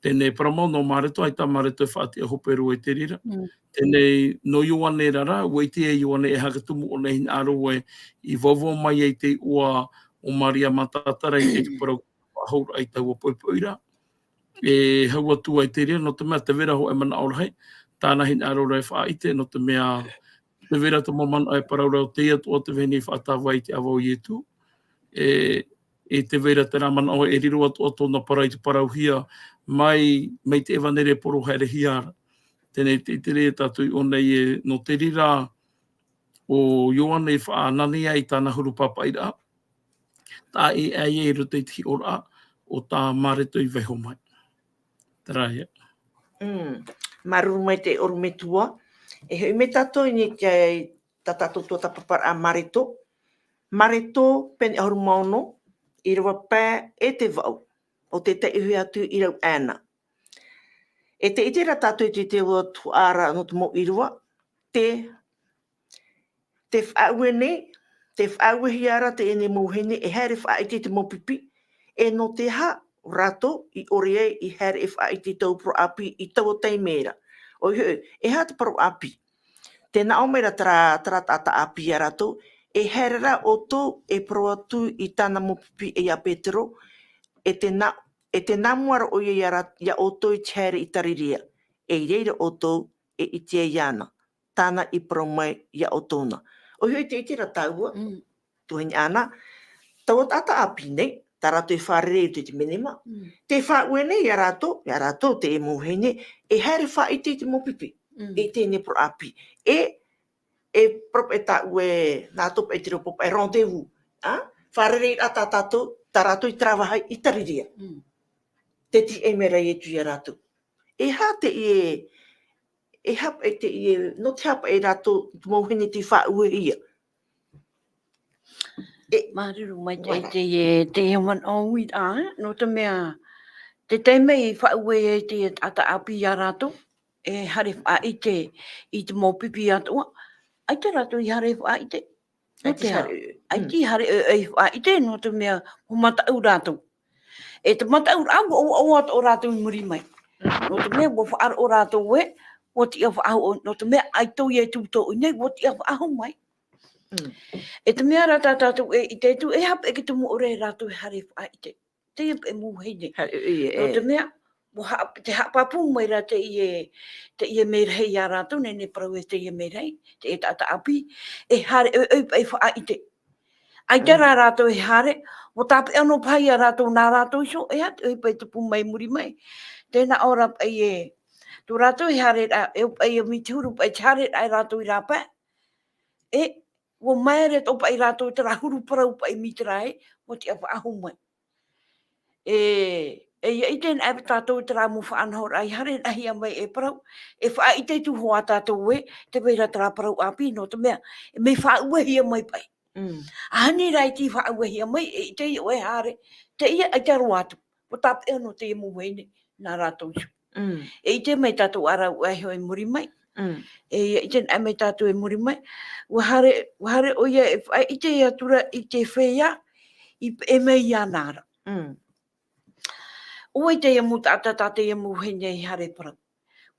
Teie parau mau nō Mareto, ʻaita Mareto e faʻatiʻa hope roa i te reira. Mm. Teie nō Ioane ra rā, ua ʻite e Ioane e aha te tumu ʻōna e hinaʻaro ai, i vauvau mai ai te iʻoa o Maria Matatara i te parau faʻahouraʻa i taua poʻipoʻi ra. E hau atu ai te reira, nō te mea tē vai ra hōʻē manaʻo rahi, tāna hinaʻaro ra e faʻaʻite, nō te mea tē vai ra te mau manaʻo e parau ra ʻo tei atoʻa te vahine i faʻatāvai i te ʻava o Ietu. E, e tē vai ra terā manaʻo e riro atoʻa tōna parau i te parauhia mai, mai te ʻevaneria e poro haerehia ra. Teie te, te reira tātou i ʻō nei e, nō te reira, ʻo Ioane i faʻananea i tāna huru pāpaʻiraʻa. Taʻa ʻē ʻae i roto i te hiʻoraʻa o tā Mareto i vaiho mai. Terā ia. Mm. Māuruuru maitaʻi ʻorometua. E hoʻi mai tātou i niʻa i tā tātou tuatāpaparaʻa Mareto. Mareto, pene ʻahuru mā ono, ʻīrava pae e te vaʻu. ʻO tē tae atu i rau aʻena. E tē ʻite ra tātou i te, te tuhaʻa ra nō te mau ʻīrava, te Te faʻaue nei, te faʻauehia ra teie nei mau vahine e haere faʻaʻite i te mau pipi, e nō te aha rātou i ʻore ai i haere e faʻaʻite i taua parau ʻāpī i taua taime ra. ʻOia hoʻi, e aha te parau ʻāpī? Tē nā ʻō mai ra terā, terā taʻata ʻāpī ia rātou, e haere rā ʻoutou e parau atu i tāna mau pipi e ia Petero, e te nā, e te nā mua ra ʻoia ia rā, ia ʻoutou i te haere i Tarirea, e i reira ʻoutou e ʻite ai iāna, tāna i parau mai ia ʻoutou na. ʻOia hoʻi, tē ʻite ra tāua, Mm. tuahine Ana, taua taʻata ʻāpī nei, tā rātou e fārerei i te menema, Mm. te faʻaue nei ia rātou, ia rātou teie mau vahine, e haere faʻaʻite i te mau pipi, Mm. i teie nei parau ʻāpī. E, e parau paʻi tāʻu e, nā tō paʻi te reo papaʻi rendez-vous, a? Fārerei ra tā tātou, tā rātou i terā vāhi i Tarirea. Mm. Te tiʻa mai ra Ietu ia rātou. E aha teie, e aha paʻi teie, nō te aha paʻi rātou, te mau vahine tei faʻauehia? E Māuruuru maitaʻi teie, teie manaʻo uiraʻa, nō te mea, te taime i faʻaue ai teie taʻata ʻāpī ia rātou, e haere faʻaʻite i te mau pipi atoʻa, ʻaita rātou i haere faʻaʻite. Nō ʻAita te aha? haere, ʻAita mm. i haere ʻoiʻoi faʻaʻite, nō te mea, ʻua mataʻu rātou. E te mataʻu rā, ʻua, ʻua, ʻua atoʻa rātou i muri mai. Mm. Nō te mea, ʻua faʻaroʻo rātou ē, ʻua tiʻa faʻahou, nō te mea, ʻaita ʻoia e tūtōʻi nei, ʻua tiʻa faʻahou mai. Mm. E te mea rā tā tātou e ʻite atu, e aha paʻi te tumu ʻore rātou e haere faʻaʻite. Teie paʻi mau vahine. Haere, ʻoia, Nō te e. mea, ʻua ha-, te haʻapāpū mai ra teie, teie merahi ia rātou, nehenehe e parau e teie merahi, teie taʻata ʻāpī, e haere ʻoiʻoi paʻi faʻaʻite. ʻAita Mm. rā rātou e haere, ʻua tāpeʻa noa paʻi ia rātou nā rātou iho, e aha te ʻohipa e tupu mai i muri mai. Tē nā ʻō ra paʻi ē, tō rātou e haere ra, e ʻo paʻi ē miti huru paʻi te haere ra e rātou i rāpae. E, ʻua māere atoʻa paʻi rātou terā huru parau paʻi miti ra ē, ʻua tiʻa faʻahou mai. E, e ʻia ʻite anaʻe tātou i terā mau faʻanahoraʻa i haerehia mai e parau, e faʻaʻite atu hoʻi tātou ē, tē vai ra terā parau ʻāpī, nō te mea, e mea faʻauehia mai paʻi. Mm. ʻAhani rā i tei faʻauehia mai, e ʻite ʻoe e haere, teie ʻaita roa atu. ʻUa tāpeʻa noa teie mau vahine, nā rātou iho. Mm. E ʻite mai tātou ā rāua iho i muri mai. Mm. E ʻite anaʻe mai tātou i muri mai. ʻUa haere, ʻua haere ʻoia e faʻaʻite atu ra i te feiā, i peʻe mai iāna ra. Mm. ʻO vai teie mau taʻata tā teie mau vahine i haere parau.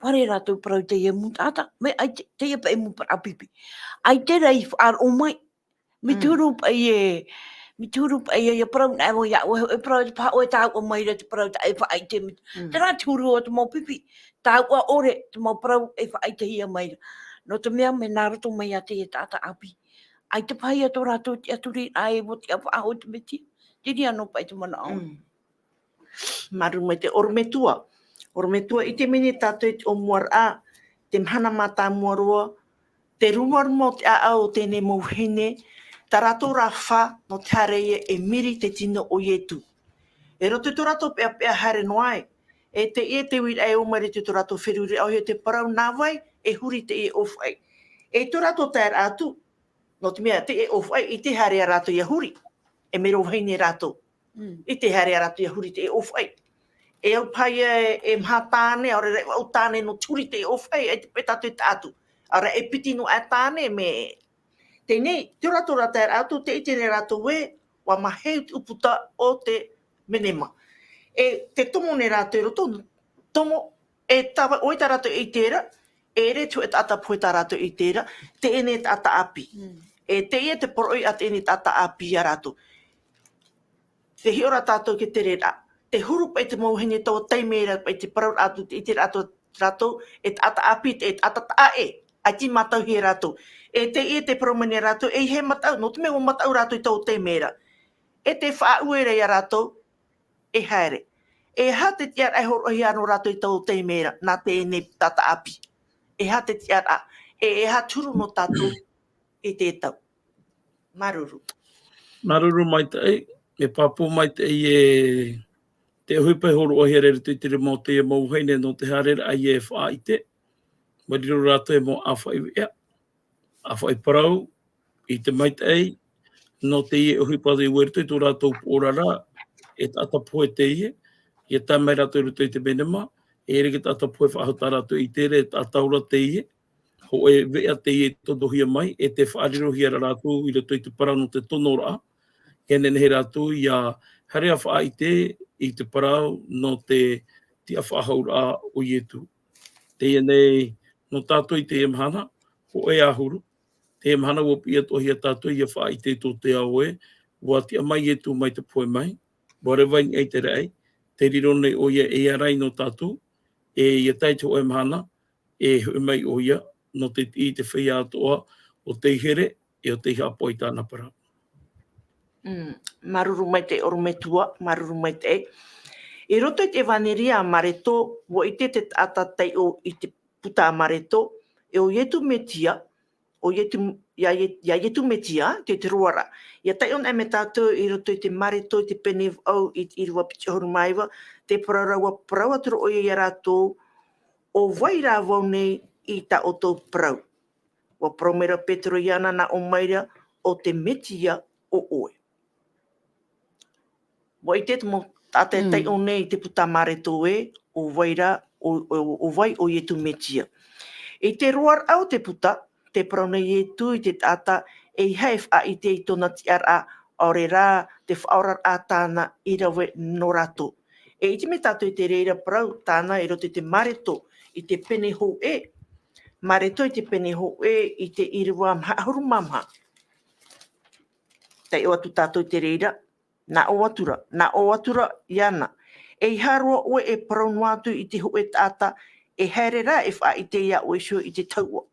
ʻUa haere rātou parau teie mau taʻata, mai ʻaita, teie paʻi mau parau pipi. ʻAita rā i faʻaroʻo mai. Miti Mm. huru paʻi ē, miti huru paʻi ē, ʻia parau anaʻe vau iā ʻoe, e parau te paha ʻoe tāuʻa mai ra te parau tā e faʻaʻite mai. Mm. Terā te huru o te mau pipi, tāuʻa ʻore te mau parau e faʻaʻitehia mai ra. Nō te mea mea nā roto mai iā teie taʻata ʻāpī. ʻAita paha ia tō rātou tiʻaturiraʻa e ʻua tiʻa faʻahou te Mesia. Terā noa paʻi te manaʻo. Mm. Māuruuru maitaʻi, ʻorometua. ʻOrometua, ʻite mai nei tātou i te ʻōmuaraʻa, te mahana mātāmua roa, te rumaruma o te ʻāʻau o teie nei mau vahine, tā rātou rā fā, nō te haere ia e miri te tino o Ietu. I roto i tō rātou peʻapeʻa haere noa ai, e teie te uiraʻa e ō mai ra i tō rātou feruriraʻa, ʻoia te parau nā vai e huri teie ʻōfaʻi. E tō rātou taeraʻa atu, nō te mea, teie ʻōfaʻi, ʻaita e haere ia rātou ʻia huri. E mero vahine rātou. Mm. ʻAita e haere ia rātou ʻia huri teie ʻōfaʻi. E au paha ia e, e maha tāne, ʻaore rā e vaʻu tāne nō te huri teie ʻōfaʻi, ʻaita paʻi tātou e taʻa atu. ʻAore rā e piti noa aʻe tāne, mea. Teie nei, tō rātou rā taeraʻa atu, tē ʻite nei rātou ē, ʻua maheu te ʻūputa o te menema. E te tomo nei rātou i roto, tomo, e tāvai, ʻoia tā rātou e ʻite ra, e ʻere te hōʻē taʻata pohe tā rātou e ʻite ra, teie nei taʻata ʻāpī. Mm. E teie te poroʻi a teie nei taʻata ʻāpī ia rātou. Te hiʻo ra tātou i te reira. Te huru paʻi te mau vahine i taua taime ra, paʻi te parau atu, te ʻiteraʻa atu rātou, e taʻata ʻāpī, e taʻata taʻa ʻē, ʻaita i mātauhia rātou. E teie te parau mai nei rātou, ʻeiaha e mataʻu, nō te mea ʻua mataʻu rātou i taua taime ra. E te faʻaue ra ia rātou, e haere. E aha te tiʻaraʻa e hōroʻahia nō rātou i taua taime ra, nā teie nei taʻata ʻāpī? E aha te tiʻaraʻa? E, e aha te huru nō tātou i te tau? Māuruuru. Māuruuru maitaʻi, e pāpū maitaʻi e te ʻohipa e hōroʻahia ra i roto i te rima o teie mau vahine nō te haereraʻa ia e faʻaʻite. Mai reira rātou e mau ʻāfaʻi veʻa, ʻāfaʻi parau, ʻite maitaʻi, nō teie ʻohipa i ʻō i roto i tō rātou upoʻo ra, e taʻata pohe teie, ʻia tae mai rātou i roto i te menema, e ʻere i te taʻata pohe faʻahou tā rātou e ʻite ra, e taʻata ora teie, hōʻē veʻa teie e tonohia mai, e tē faʻarirohia ra rātou i roto i te parau nō te tonoraʻa, ʻia nehenehe rātou ʻia haere ʻia faʻaʻite i te parau nō te tiʻafaʻahouraʻa o Ietu. Teie nei, nō tātou i teie mahana, hōʻē ʻahuru, teie mahana ʻua piʻi atoʻahia tātou ʻia faʻaʻite i tō te ao ē, ʻua tiʻa mai Ietu mai te pohe mai, ʻua reva i niʻa i te raʻi, tē riro nei ʻoia ei ārai nō tātou, e ʻia tae i te hōʻē mahana, e hoʻi mai ʻoia, nō te tiʻi i te feiā atoʻa o tei here, e o tei haʻapaʻo i tāna parau. Mm, māuruuru maitaʻi ʻorometua, māuruuru maitaʻi. I roto i te ʻEvaneria a Mareko, ʻua ʻite te taʻata taiʻo i te puta a Mareko, e ʻo Ietu Mesia, ʻo Ietu, ʻia Ie-, ʻia Ietu Mesia, te, te roaraʻa. ʻIa taiʻo anaʻe mai tātou i roto i te Mareko, i te pene vaʻu, i te ʻīrava piti ʻahuru mā iva, te parau ra, ʻua parau atu ra ʻoia ia rātou, ʻo vai rā vau nei i tā ʻoutou parau. ʻUa parau mai ra Petero iāna, nā ʻō mai ra, ʻo te Mesia ʻo ʻoe. ʻUa ʻite te mau taʻata e Mm. taiʻo nei i te puta a Mareko ē, ʻo vai rā, ʻo, ʻo, ʻo vai ʻo Ietu Mesia. I te roaraʻa o te puta, tē parau nei Ietu i te taʻata, ʻeiaha e faʻaʻite i tōna tiʻaraʻa, ʻaore rā te faʻaoraraʻa tāna i rave nō rātou. E ʻite mai tātou i te reira parau tāna i roto i te Mareko, i te pene hōʻē. Mareko i te pene hōʻē, i te ʻīrava maha ʻahuru mā maha. Taiʻo atu tātou i te reira, nā ʻō atu ra, nā ʻō atu ra iāna. ʻEiaha roa ʻoe e parau noa atu i te hōʻē taʻata, e haere rā e faʻaʻite iā ʻoe iho i te taua.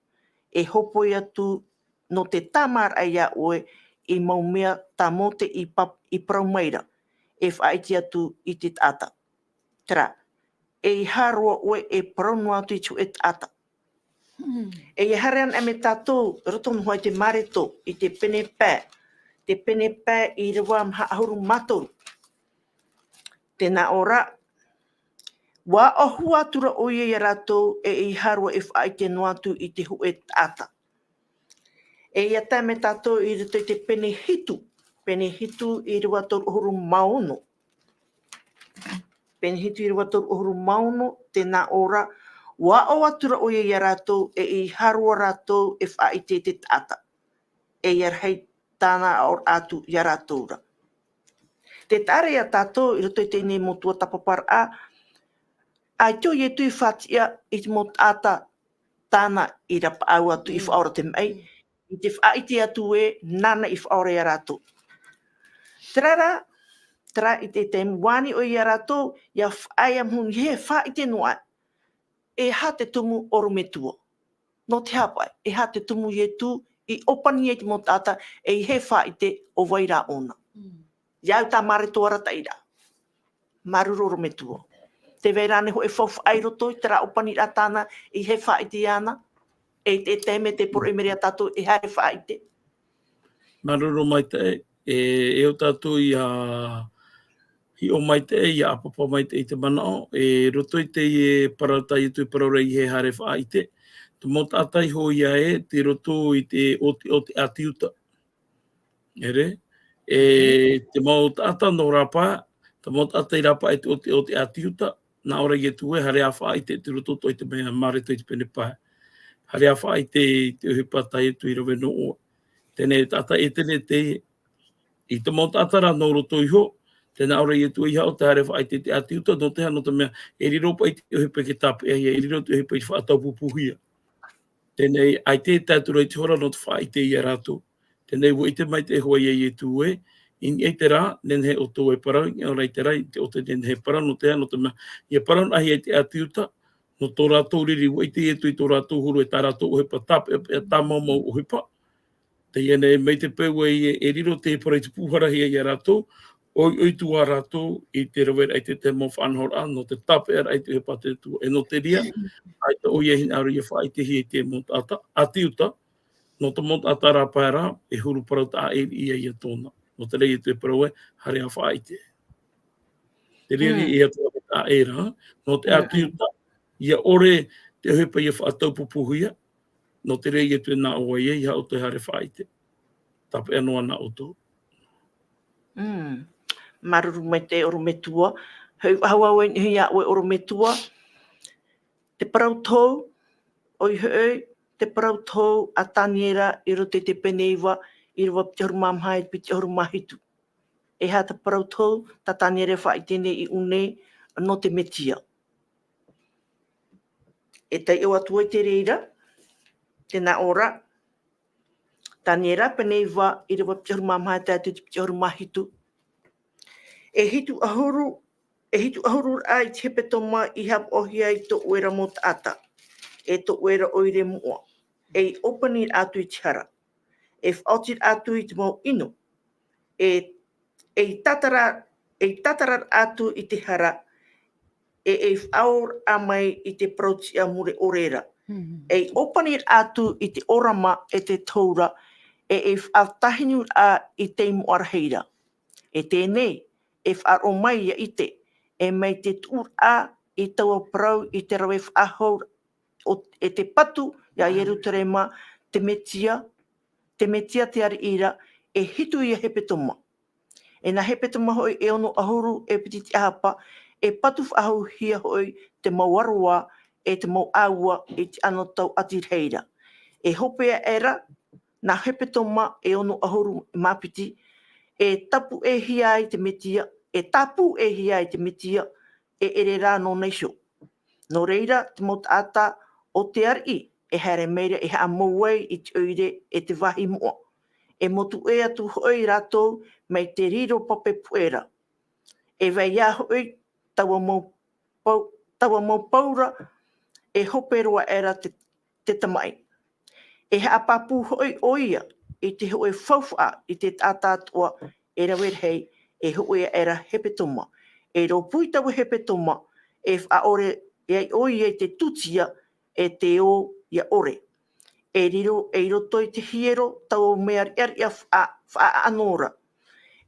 E hōpoi atu nō te tāmāraʻa iā ʻoe i mau mea tā Mōte i pa-, i parau mai ra, e faʻaʻite atu i te taʻata. Terā, ʻeiaha roa ʻoe e parau noa atu i te hōʻē taʻata. Mm. E ʻia haere anaʻe mai tātou, roto noa i te Mareko, i te pene pae, te pene pae ʻīrava maha ʻahuru mā toru. Tē nā ʻō ra, ʻua ʻohu atu ra ʻoia ia rātou, e ʻeiaha roa e faʻaʻite noa atu i te hōʻē taʻata. E ʻia tae mai tātou i roto i te pene hitu, pene hitu ʻīrava toru ʻahuru mā ono. Pene hitu ʻīrava toru ʻahuru mā ono, tē nā ʻō ra, ʻua ʻohu atu ra ʻoia ia rātou, e ʻeiaha roa rātou e faʻaʻite i te taʻata. E ʻia rahi tāna aʻoraʻa atu ia rātou ra. Tē taʻa ra ia tātou i roto i teie nei mau tuatāpaparaʻa, ʻaita ʻo Ietu i faʻatiʻa i te mau taʻata tāna i rapaʻau atu, i Mm. faʻaora te maʻi, Mm. i te faʻaʻite atu ē, nāna i faʻaora ia rātou. Terā rā, terā i te taime ʻua ani ʻoia ia rātou, ʻia faʻaea moni he faʻaʻite noa, e aha te tumu ʻorometua. Nō te aha paʻi, e aha te tumu Ietu i ʻōpani ai te mau taʻata, ʻeiaha e faʻaʻite ʻo vai rā ʻōna. Mm. ʻIa au tā Mareko arataʻi ra. Māuruuru ʻorometua. Tē vai ra ānei hōʻē faufaʻa i roto i terā ʻōpaniraʻa tāna, ʻeiaha e faʻaʻite iāna, e te, te mea tē poroʻi mai ra ia tātou e haere faʻaʻite. Māuruuru maitaʻi, e, e ʻo tātou ʻia hiʻo maitaʻi, ʻia ʻāpapa maitaʻi i te manaʻo, e roto i teie parau tā Ietu e parau ra ʻeiaha e haere faʻaʻite. Te mau taʻata iho ia ē, tei roto i te ʻōtiʻoti ʻāti Iuta. ʻEre, e, te mau taʻata nō rāpae, te mau taʻata i rāpae i te ʻōtiʻoti ʻāti Iuta, nā ʻō ra Ietu ē, haere ā faʻaʻite, tei roto atoʻa i te mea Mareko i te pene pae. Haere ā faʻaʻite i te ʻohipa tā Ietu i rave nō ʻoe. Teie nei taʻata ʻētene teie, i te mau taʻata rā nō roto iho, tē nā ʻō ra Ietu ē, ʻeiaha ʻoutou e haere faʻaʻite i te ʻāti Iuta, nō te aha, nō te mea, e riro paʻi te ʻohipa i te tāpeʻahia, e riro te ʻohipa i te faʻataupupūhia. Teie nei, ʻaita e tae atu ra i te hora nō te faʻaʻite ia rātou. Teie nei, ʻua ʻite maitaʻi hoʻi ia Ietu ē, i niʻa i terā, nehenehe ʻoutou e parau, i niʻa ra i terā, i te ʻō te nehenehe e parau, nō te aha, nō te mea, ʻia parau anaʻe i te ʻāti Iuta, nō tō rātou riri, ʻua ʻite Ietu i tō rātou huru e tā rātou ʻohipa tāpeʻapeʻa, tāmaumau ʻohipa. Teie nei, mai te peu ē, e riro te parau i te pūharahia ia rātou, ʻoiʻoi atu ā rātou i te raveraʻa i te tahi mau faʻanahoraʻa, nō te tāpeʻaraʻa i te ʻohipa a te Atua, e nō te reira, ʻaita ʻoia e hinaʻaro ʻia faʻaʻitehia i te mau taʻata, ʻāti Iuta, nō te mau taʻata rāpae ra, e huru parau taʻa ʻē ia ia tōna. Nō te reira Ietu e parau ē, haere ā faʻaʻite. Te reira Mm. e atu taʻa ʻē ra, nō te Mm. ʻāti Iuta, ʻia ʻore te ʻohipa ʻia faʻataupupūhia, nō te reira Ietu e nā ʻō ai ē, ʻeiaha ʻoutou e haere faʻaʻite. Tāpeʻa noa na ʻoutou. Mm. Māuruuru maitaʻi ʻorometua. Hoʻi faʻahou au i niʻa iā ʻoe ʻorometua. Te parau tohu, ʻoia hoʻi, te parau tohu a Taniera i roto i te pene iva, ʻīrava piti ʻahuru mā maha e piti ʻahuru mā hitu. E aha te parau tohu tā Taniera e faʻaʻite nei i ʻō nei nō te Metia. E taiʻo atu ai te reira, tē nā ʻō ra, Taniera pene iva, ʻīrava piti ʻahuru mā maha e tae atu i te piti ʻahuru mā hitu. E hitu ʻahuru, e hitu ʻahuru raʻa i te hepetoma i haʻapaʻohia ai tō ʻoe ra mau taʻata, e tō ʻoe ra ʻoire moʻa, ei ʻōpani raʻa atu i te hara, e faʻaoti raʻa atu i te mau ʻino, e, ei tātara, ei tātara raʻa atu i te hara, e, ei faʻaora mai i te parau tiʻa mure ʻore ra. Mhm. Ei ʻōpani raʻa atu i te ʻōrama e te tohu ra, e, ei faʻatahinu raʻa i te moʻa rahi ra. E teie nei, e faʻaroʻo mai ia ʻite, e mai te tuʻu raʻa i taua parau i te rave faʻahou o, e te patu ia Ierutarema, te Metia, te Metia te ariʻi ra, e hitu ia hepetoma. E nā hepetoma hoʻi e ono ʻahuru e piti tiʻahapa, e patu faʻahouhia hoʻi te mau aroā, e te mau ʻāua i te anotau ʻati rahi ra. E hope aʻe ra, nā hepetoma e ono ʻahuru mā piti, e tāpūʻēhia ai te Metia, e tāpūʻēhia ai te Metia, e ʻere rā nōna iho. Nō reira, te mau taʻata o te ariʻi, e haere mai ra e haʻamou ai i te ʻoire e te vāhi moʻa. E motu ʻē atu hoʻi rātou mai te riro pape puʻe ra. E vai ā hoʻi taua mau pau, taua mau pau ra, e hope roa aʻe ra te, te tamaʻi. E haʻapāpū hoʻi ʻoia i te hōʻē faufaʻa i te taʻata atoʻa e rave rahi, e hōʻē aʻe ra hepetoma. E rōpū i taua hepetoma, e faʻaʻore ai ʻoia i te tūtia, e te ō ia ʻore. E riro, e i roto i te hiero, taua mea riʻariʻa faʻa-, faʻaʻano ra.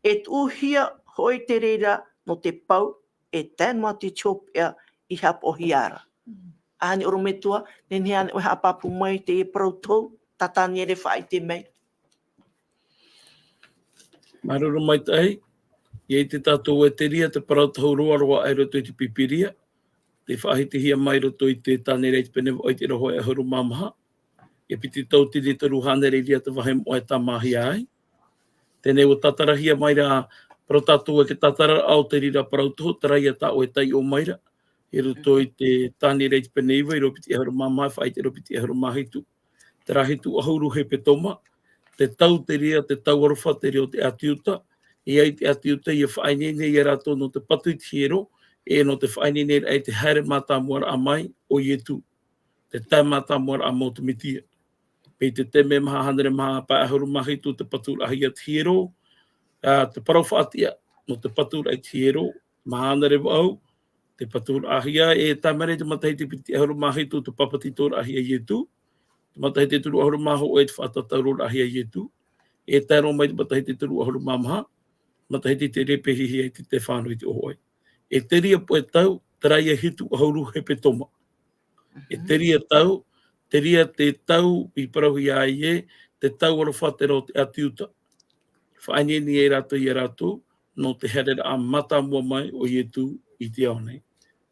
E tuʻuhia hoʻi te reira nō te pau, e tae noa atu i te hopeʻa i haʻapaʻohia ra. Mm. ʻAhani ʻorometua, nehenehe ānei ʻoe e haʻapāpū mai i teie parau tohu, tā Taniera e faʻaʻite mai? Māuruuru maitaʻi, ʻia ʻite tātou ē terā te parau tohu roaroa i roto i te Pīpīria, tē faʻahitihia mai i roto i te Taniera i te pene vaʻu i te ʻīrava hōʻē ʻahuru mā maha. E piti tauatini e toru hānere i reira te vāhi moʻa e tāmāhia ai. Teie nei ʻua tātarahia mai ra, parau tātou ē te tātara o te reira parau tohu, terā ia tā ʻoe e taiʻo mai ra. I roto i te Taniera i te pene iva, ʻīrava piti ʻahuru mā maha, faʻaʻite ʻīrava piti ʻahuru mā hitu. Terā hitu ʻahuru hepetoma, te tau terā, te tau aroha terā o te ʻĀti Iuta, e ʻia ʻite te ʻĀti Iuta, ʻia faʻaineine ia rātou nō te patu i te hiero, e nō te faʻaineine i te haere mātāmua raʻa mai o Ietu. Te tae mātāmua raʻa mai o te Metia. Mai te taime maha hānere maha pae ʻahuru mā hitu te paturaʻahia te hiero, ā, te parau faʻatiʻa, nō te paturaʻa i te hiero, maha hānere vaʻu, te paturaʻahia, e tae mai ra i te matahiti piti ʻahuru mā hitu te papetitoraʻahia Ietu, te matahiti toru ʻahuru mā hōʻē te faʻatatauroraʻahia Ietu, e tae roa mai te matahiti toru ʻahuru mā maha, matahiti tē repehihia ai te Stefano i te ʻō hoʻi. E terā paʻi tau, terā ia hitu ʻahuru hepetoma. E terā tau, terā te tau i parauhia ai ē, te tau aroha terā o te ʻĀti Iuta. Faʻaineine ai rātou ia rātou, nō te haereraʻa mātāmua mai o Ietu i te ao nei.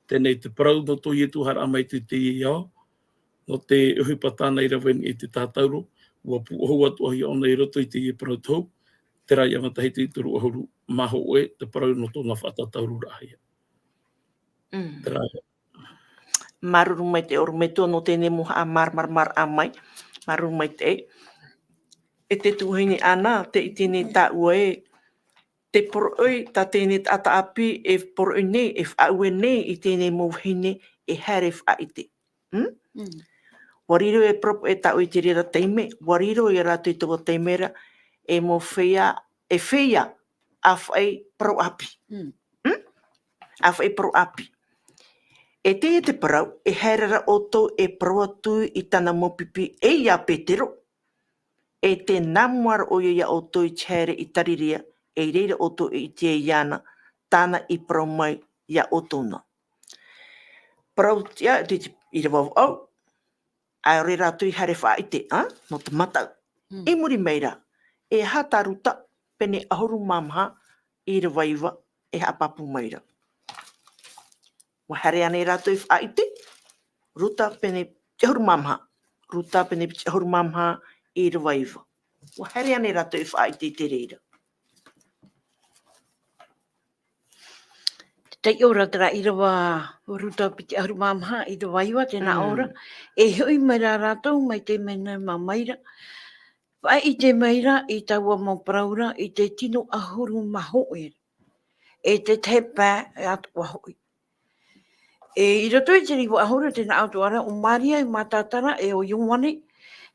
Teie nei te parau nō tō Ietu haere mai i te, teie ao, nō te ʻohipa tāna i rave i te tātauro, ʻua pūʻohu atoʻahia ʻōna i roto i teie parau tohu, terā ia matahiti toru ʻahuru mā hōʻē, te parau nō tōna faʻatatauroraʻahia. Mm. Terā ia. Māuruuru maitaʻi ʻorometua nō teie mau haʻamāramarama mai. Māuruuru maitaʻi. E te tuahine Ana, tē ʻite nei tāua ē, te poroʻi, tā teie taʻata ʻāpī, e poroʻi nei, e faʻaue nei i teie mau vahine, e haere faʻaʻite. Mm? Mm. ʻUa riro e parau e tāʻu i te reira taime, ʻua riro ia rātou i taua taime ra, e mau feiā, e feiā, ʻāfaʻi parau ʻāpī. Mm. Mm? ʻĀfaʻi parau ʻāpī. E teie te parau, e haere ra ʻoutou e parau atu i tāna mau pipi, e ia Petero, e tē nā mua ra ʻoia ia ʻoutou i te haere i Tarirea, e i reira ʻoutou e ʻite ai iāna, tāna i parau mai ia ʻoutou na. Parau tiʻa, te, te, ʻīrava vaʻu, ʻaore rātou i haere faʻaʻite, ā, nō te mataʻu. Mm. I muri mai ra, e aha tā Ruta, pene ʻahuru mā maha, ʻīrava iva, e haʻapāpū mai ra. ʻUa haere ānei rātou i faʻaʻite? Ruta pene ʻahuru mā maha. Ruta pene piti ʻahuru mā maha ʻīrava iva. ʻUa haere ānei rātou e faʻaʻite i te reira? Te taiʻo ra terā ʻīrava, Ruta piti ʻahuru mā maha ʻīrava iva, tē nā ʻō ra. Mm. E hoʻi mai rā rātou mai te mea nā mā mai ra. Faʻaʻite mai ra i taua mau parau ra i te tino ʻahuru mā hōʻē. E te tahi pae atoʻa hoʻi. E i roto i te ʻīrava ʻahuru tē nā ʻō atoʻa ra, ʻo Maria, e Matatara, e ʻo Ioane,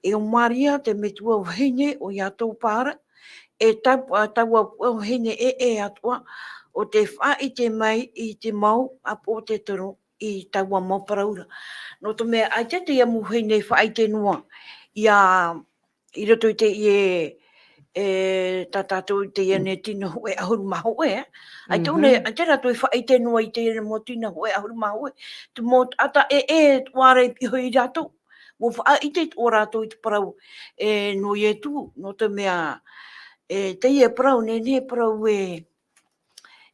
e ʻo Maria, te metua vahine, ʻo Iatopa ra, e ta-, taua puʻa vahine ʻē, ʻē atoʻa, ʻo tē faʻaʻite mai i te mau ʻāpōsetolo i taua mau parau ra. Nō te mea, ʻaita teie mau vahine faʻaʻite noa, ia, i roto i teie, e, tā tātou i teie nei tino hōʻē ʻahuru mā hōʻē, e. ʻAita ʻō nei, Mhm. ʻaita rātou e faʻaʻite noa i teie nei mau tino hōʻē ʻahuru mā hōʻē, te mau taʻata ʻē, ʻē atoʻa ra i pihaʻi iho ia rātou. ʻUa faʻaʻite atoʻa rātou i te parau, e, nō Ietu, nō te mea, e, teie parau, nehenehe parau e,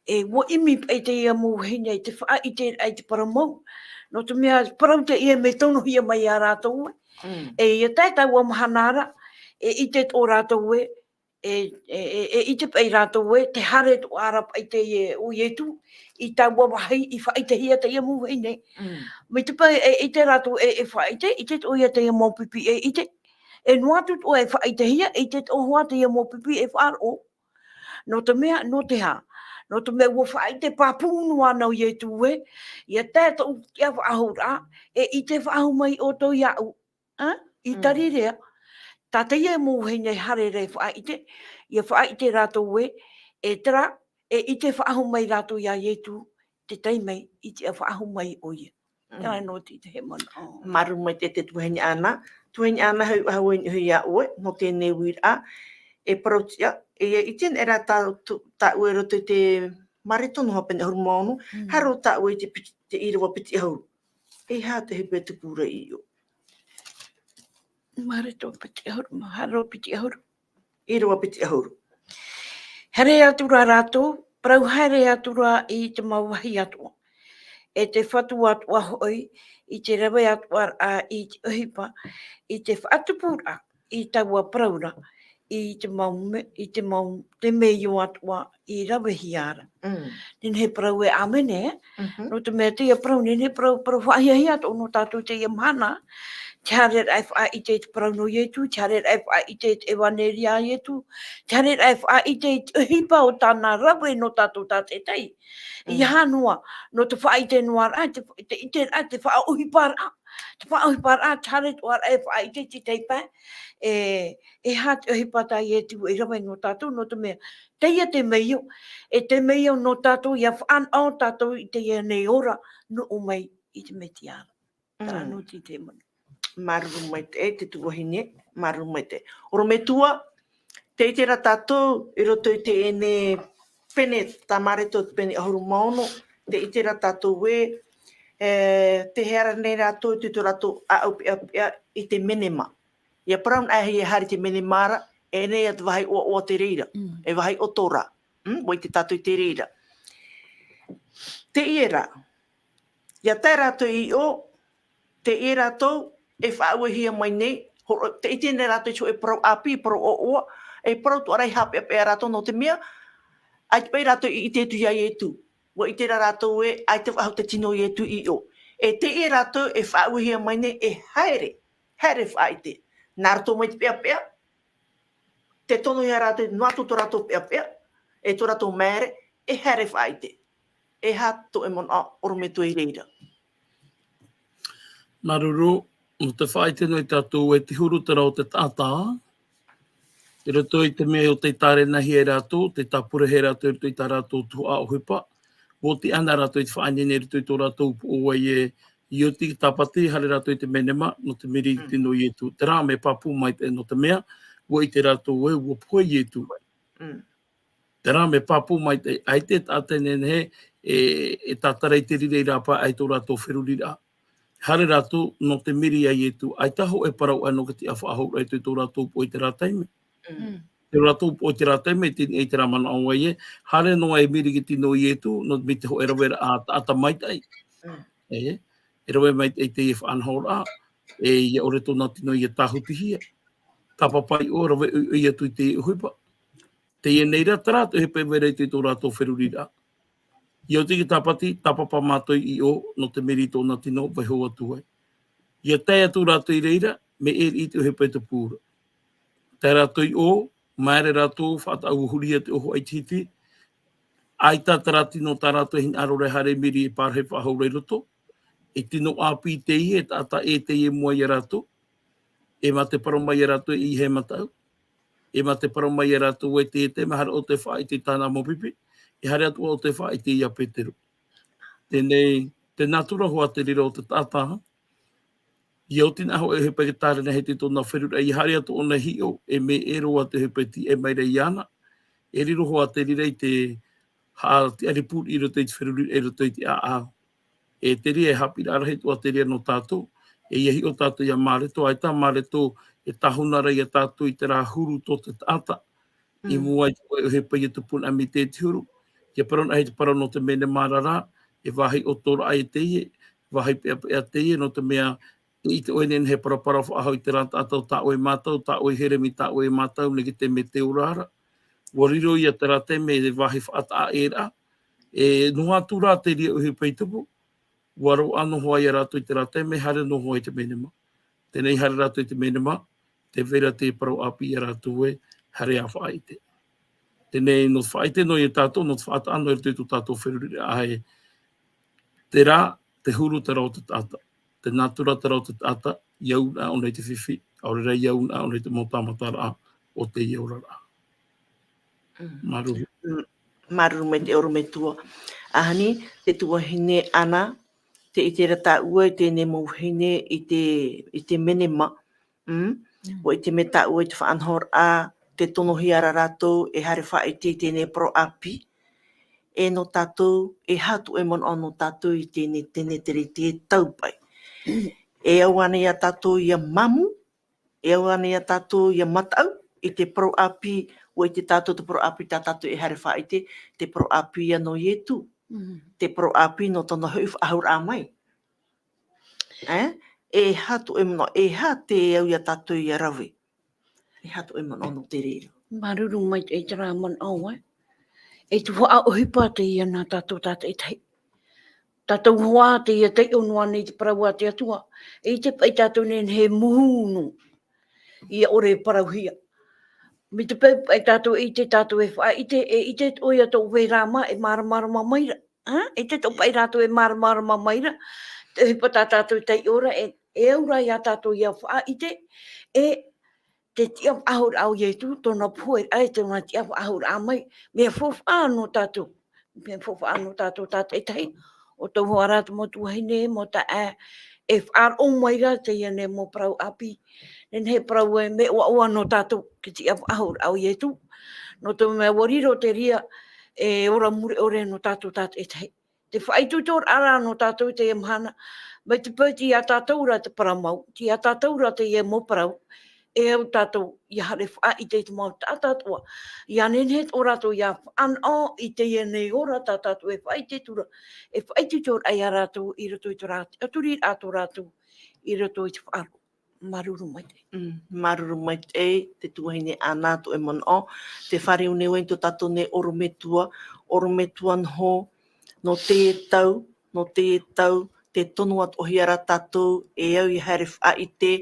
e, ʻua ʻimi paʻi teie mau vahine i te faʻaʻite i te parau mau. Nō te mea, parau teie mea tonohia mai ia rātou, e. Mm. E, ia tae taua mahana ra, e ʻite atoʻa rātou, e, e, e, e, e ʻite paʻi rātou, e, tē haere atoʻa ra paʻi teie ʻo Ietu, i taua vāhi i faʻaʻitehia teie mau vahine. Mm. Mai te peu e, e ʻite rātou, e, e faʻaʻite, ʻite atoʻa ia teie mau pipi e ʻite. E noa atu atoʻa e faʻaʻitehia, e ʻite atoʻa hoʻi teie mau pipi e faʻaroʻo. Nō te mea, nō te aha? Nō te mea ʻua faʻaʻite pāpū noa ʻana ʻo Ietu, e, ia tae tōʻu tiʻa faʻahou ra, e ʻite faʻahou mai ʻoutou iāʻu, a, i Mm. Tarirea. Tā teie mau vahine haere ra e faʻaʻite, ia faʻaʻite rātou, e, e terā, e ʻite faʻahou mai rātou ia Ietu, te taime i tiʻa faʻahou mai ʻoia. Mm. Terā noa te, te manaʻo. Māuruuru maitaʻi te tuahine Ana. Tuahine Ana, hoʻi, hoʻi, hoʻi ia ʻoe, nō teie nei uiraʻa, e parau tiʻa, e, i teie nei rā tā, tō, tāʻu e roto i te Mareko noa pene ʻahuru mā ono, Mm. haere roa tāʻu i te piti, te ʻīrava piti ʻahuru. E aha te ʻohipa e tupu ra i ʻō? Mareko piti ʻahuru, mā, haere roa piti ʻahuru. ʻĪrava piti ʻahuru. Haere atu ra rātou, parau haere atu ra i te mau vāhi atoʻa. E te Fatu atoʻa hoʻi, i te rave atoʻa ra i te ʻohipa, i te faʻatupuraʻa, i taua parau ra, i te mau me-, i te mau, te mea atoʻa i ravehia ra. Mm. Nehenehe parau e ʻāmene, e? Mhm. Nō te mea teie parau, nehenehe parau, parau faʻahiahia atoʻa nō tātou i teie mahana, te haereraʻa e faʻaʻite i te parau nō Ietu, te haereraʻa e faʻaʻite i te ʻevaneria a Ietu, te haereraʻa e faʻaʻite i te ʻohipa o tāna rave nō tātou tātaʻitahi. Mm. ʻEiaha noa, nō te faʻaʻite noa ra, te, te ʻiteraʻa, te faʻaʻohiparaʻa, te faʻaʻohiparaʻa, te haere atoʻa ra e faʻaʻite i te tahi pae, e, e aha te ʻohipa tā Ietu e rave nō tātou, nō te mea, teie te mea, e te mea nō tātou, ʻia faʻanaho tātou i teie nei ora, nō ʻō mai i te Mesia ra. Terā Mm. noa te manaʻo. Māuruuru maitaʻi, e te tuahine, māuruuru maitaʻi. ʻOrometua, tē ʻite ra tātou, i roto i teie nei pene, tā Mareko pene ʻahuru mā ono, tē ʻite ra tātou ē, e, tē haere nei rātou i te tō rātou ʻāʻau peʻapeʻa i te menema. ʻIa parau anaʻe e haere i te menema ra, e ʻere ia te vāhi ʻoaʻoa te reira, Mm. e vāhi ʻoto ra. Mm, ʻua ʻite tātou i te reira. Teie rā, ʻia tae rātou i ʻō, teie rātou e faʻauehia mai nei, horo-, tē ʻite nei rātou i te hōʻē parau ʻāpī, parau ʻoaʻoa, e parau atoʻa ra i haʻapeʻapeʻa rātou nō te mea, ʻaita paʻi rātou i ʻite atu ia Ietu. ʻUa ʻite ra rātou ē, ʻaita faʻahou te tino o Ietu i ʻō. E teie rātou e faʻauehia mai nei e haere, haere faʻaʻite. Nā roto mai te peʻapeʻa, tē tonohia rātou, noa atu tō rātou peʻapeʻa, e tō rātou maere, e haere faʻaʻite. E aha tō ʻoe manaʻo, ʻorometua, i reira? Māuruuru, nō te faʻaʻite noa ia tātou ē te huru terā o te taʻata, i roto i te mea o tei tārenahia e rātou, tei tāpurahia e rātou i roto i tā rātou tuhaʻa ʻohipa, ʻua oti ʻana rātou i te faʻaineine i roto i tō rātou upoʻo ē, i oti te Tāpati, haere rātou i te menema, nō te miri i te Mm. tino o Ietu. Terā mea pāpū maitaʻi, nō te mea, ʻua ʻite rātou ē, ʻua pohe Ietu. Mm. Terā mea pāpū maitaʻi, ʻaita e taʻata e nehenehe e, e tātara i te reira i rāpae i tō rātou feruriraʻa. Haere rātou nō te miri ia Ietu, ʻaita hōʻē parau ʻana nō te tiʻa faʻahou i tō, tō rātou upoʻo i terā taime. Mm. Mm. Tō rātou upoʻo i terā taime, i te, i terā manaʻo ē, haere noa e miri i te tino o Ietu, nō te mea te hōʻē raveraʻa taʻata maitaʻi. Mm. E, e rave maitaʻi teie faʻanahoraʻa. e ʻia ʻore tōna tino ʻia tāhutihia. Tāpapa i ʻō, rave ʻoiʻoi atu i te ʻohipa. Teie nei rā, terā te ʻohipa e vai ra i tō rātou feruriraʻa. ʻIa oti i te tāpati, tāpapa mātou i ʻō, nō te mea i tōna tino, vaiho atu ai. ʻIa tae atu rātou i reira, mea ʻē riʻi te ʻohipa e tupu ra. Tae rātou i ʻō, maere rātou, faʻataʻa ua hurihia te ʻoho ʻaitihiti. ʻAita terā tino tā rātou e hinaʻaro ra e haere mai i reira e pārahi faʻahou ra i roto. E tino ʻāpī teie, e taʻata ʻē teie i mua ia rātou. E mā te parau mai ia rātou e ʻeiaha e mataʻu. E mā te parau mai ia rātou e te, te mea haere ʻo te faʻaʻite i tāna mau pipi. E haere atu ʻo te faʻaʻite ia Petero. Teie, te nātura hoʻi te reira o te taʻata. ʻIa oti na hoʻi e ʻohipa e tārena hia i tōna feruriraʻa, ʻia haere atu ʻōna i hiʻo, e mea ʻē roa te ʻohipa e tiʻa mai ra iāna. E riro hoʻi te reira i te haʻatiʻa ripuri i roto i te feruriraʻa, i roto i te ʻāʻau. E te reira e haʻapiʻiraʻa rahi atoʻa te reira nō tātou. E ʻia hiʻo tātou ia Mareto, ʻaita Mareto e tāhuna ra ia tātou i terā huru tō te taʻata. I mua i te ʻohipa ʻia tupu na mai te huru. ʻIa parau na hia te parau nō te menema ra, e vāhi ʻoto ra ʻaita teie, vāhi peʻapeʻa teie, nō te mea, e ʻite ʻoe nei e parapara faʻahou i terā taʻata ʻo tā ʻoe mātau, tā ʻoe here mai tā ʻoe mātau, neke te mea te ora ra. Ua riro ia terā taime e vāhi faʻataʻa ʻē ra. E noa atu rā te reira ʻohipa i tupu, ua roaʻa noa hoʻi ia rātou i terā taime, haere noa hoʻi te menema. Teie nei haere rātou i te menema, tē vai ra te parau ʻāpī ia rātou ē, haere ʻia faʻaʻite. Teie nei nō te faʻaʻite noa ia tātou, nō te faʻataʻa noa i roto i tō tātou feruriraʻa ē. Terā, te huru terā o te taʻata. Te nātura terā o te taʻata, ʻia au na ʻōna i te fifi, ʻaore rā ʻia au na ʻōna i te mau tāmataraʻa o teie oraraʻa. Mm. Māuruuru. Mm, māuruuru maitaʻi ʻorometua. ʻAhani, te tuahine Ana, tē ʻite ra tāua i teie nei mau vahine i te, i te menema. Mm? Mm. ʻUa ʻite mai tāua i te faʻanahoraʻa, tē tonohia ra rātou e haere faʻaʻite i teie nei parau ʻāpī. E nō tātou, e aha tō ʻoe manaʻo nō tātou i teie nei, teie nei te reira, te tau paʻi. E au ānei ia tātou ʻia mamu, e au ānei ia tātou ʻia mataʻu i te parau ʻāpī, ʻua ʻite tātou te parau ʻāpī tā tātou e haere faʻaʻite, te parau ʻāpī ïa nō Ietu, Mm. te parau ʻāpī nō tōna hoʻi faʻahouraʻa mai. E? E aha tō ʻoe manaʻo, e aha te au ia tātou ʻia rave? E aha tō ʻoe manaʻo nō te reira? Māuruuru maitaʻi i terā manaʻo, ē. E tuhaʻa ʻohipa teie nā tātou tātaʻitahi. Tātou hoʻi teie taiʻo noa nei te parau a te Atua. E ʻite paʻi tātou nei he muhu nō. ʻIa ʻore e parauhia. Mai te peu paʻi tātou e ʻite, tātou e faʻaʻite, e ʻite ʻoia tō vai rā mā, e māramarama mai ra. Ha? E ʻite atoʻa paʻi rātou e māramarama mai ra, te ʻohipa tā tātou e taiʻo ra, e, e au rā ia tātou ʻia faʻaʻite, e te tiʻa faʻahouraʻa o Ietu, tōna pohe, e tōna tiʻa faʻahouraʻa mai, mea faufaʻa nō tātou, mea faufaʻa nō tātou tātaʻitahi, ʻo tau hoʻi rā te mau tuahine, mau taeaʻe, e faʻaroʻo mai ra teie nei mau parau ʻāpī, nehenehe e parau e mea ʻoaʻoa nō tātou, te tiʻa faʻahouraʻa o Ietu, nō te mea ʻua riro te reira, e ora mure ʻore nō tātou tātaʻitahi. Te faʻaitoitoraʻa nō tātou i teie mahana, mai te peu tei ia tātou ra te parau mau, tei ia tātou ra teie mau parau, e au tātou ʻia haere faʻaʻite i te mau taʻata atoʻa, ʻia nehenehe tō rātou ʻia faʻanaho i teie nei ora tā tātou e faʻaitoito ra, e faʻaitoitoraʻa ia rātou i roto i tō rātou, tiʻaturiraʻa tō rātou i roto i te faʻaroʻo. Māuruuru maitaʻi. Mm, māuruuru maitaʻi, te tuahine Ana, tō ʻoe manaʻo, tē fāriu nei vau i tō tātou nei ʻorometua, ʻorometua noa, nō teie tau, nō teie tau, tē tono atoʻahia ra tātou, e au ʻia haere faʻaʻite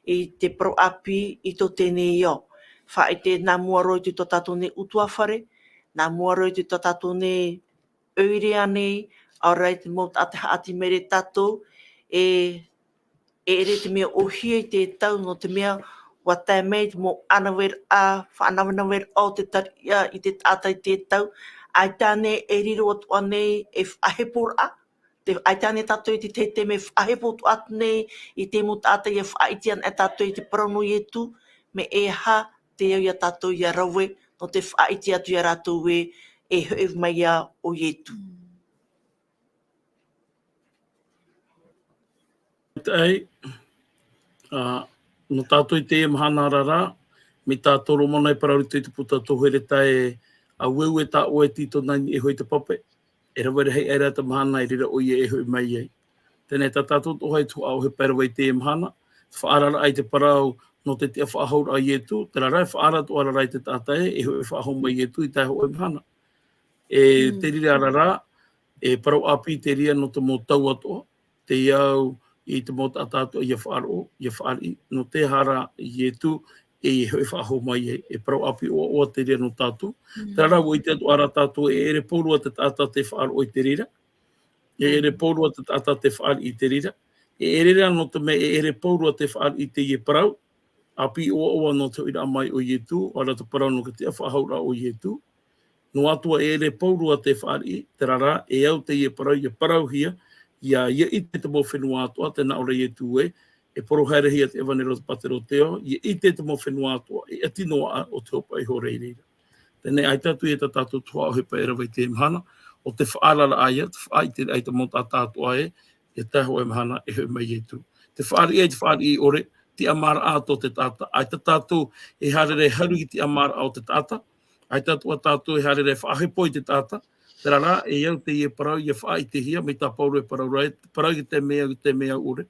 i te parau ʻāpī i tō teie nei ao. Faʻaʻite nā mua roa i tō tātou nei ʻutuāfare, nā mua roa i tō tātou nei ʻoire ānei, ʻaore rā te mau taʻata haʻati maitaʻi ia tātou, e, e ʻere te mea ʻōhie i te tau, nō te mea, ʻua tae mai te mau ʻānāveraʻa, faʻanavenaveraʻa o te tariʻa i te taʻata i te tau, ʻaita ānei e riro atoʻa nei e faʻaheporaʻa, te, ʻaita ānei tātou i te tahi taime e faʻahepo atoʻa nei i te mau taʻata ʻia faʻaʻite ana e tātou i te parau nō Ietu, mea e aha te au ia tātou ʻia rave, nō te faʻaʻite atu ia rātou ē, e hoʻi mai ïa ʻo Ietu. Maitaʻi, ā, nō tātou i teie mahana ra, mai tātou Romana e parau i te puta tō Hereta ē, auē, auē tā ʻoe e tītau nei e hoʻi i te pape, e rave rahi aʻe ra te mahana i reira ʻoia e hoʻi mai ai. Teie nei tā tātou atoʻa e tuhaʻa ʻohipa e rave i teie mahana, faʻaararaʻa i te parau nō te tiʻafaʻahouraʻa o Ietu, terā rā e faʻaara atoʻa ra i te taʻata ē, e hoʻi faʻahou mai Ietu i tae hōʻē mahana. E te reira ra, e parau ʻāpī te reira nō te mau tau atoʻa, tei au i te mau taʻata atoʻa ʻia faʻaroʻo, ʻia fāriʻi, nō te aha ra Ietu e hoʻi faʻahou mai ai, e parau ʻāpī ʻoaʻoa te reira nō tātou. Terā rā, ʻua ʻite atoʻa ra tātou e ʻere pauroa te taʻata tē faʻaroʻo i te reira, e ʻere pauroa te taʻata tē fāriʻi i te reira, e ʻere rā nō te mea e ʻere pauroa tē fāriʻi i teie parau ʻāpī ʻoaʻoa nō te hoʻiraʻa mai o Ietu, ʻaore rā te parau nō te tiʻafaʻahouraʻa o Ietu. Noa atu ā e ʻere pauroa tē fāriʻi, terā rā, e au teie parau ʻia parauhia, ʻia, ʻia ʻite te mau fenua atoʻa, tē nā ʻō ra Ietu ē, e poro haerehia te ʻevanelia o te Pateroteo, ʻia ʻite te mau fenua atoʻa, e ʻati noa aʻe ʻo te hopeʻa ihora i reira. Teie nei, ʻaita atu ia tā tātou tuhaʻa ʻohipa e rave i teie mahana, ʻo te faʻaararaʻa ia, te faʻaʻiteraʻa i te mau taʻata atoʻa ē, e tae hōʻē mahana e hoʻi mai Ietu. Te fāriʻi ʻē, te fāriʻi ʻore, tiʻamāraʻa tō te taʻata. ʻAita tātou e haere ra e haru i te tiʻamāraʻa o te taʻata, ʻaita atoʻa tātou e haere ra e faʻahepo i te taʻata, terā rā, e au teie parau ʻia faʻaʻitehia, mai tā Pauro e parau ra, parau i te mea, i te mea ʻore,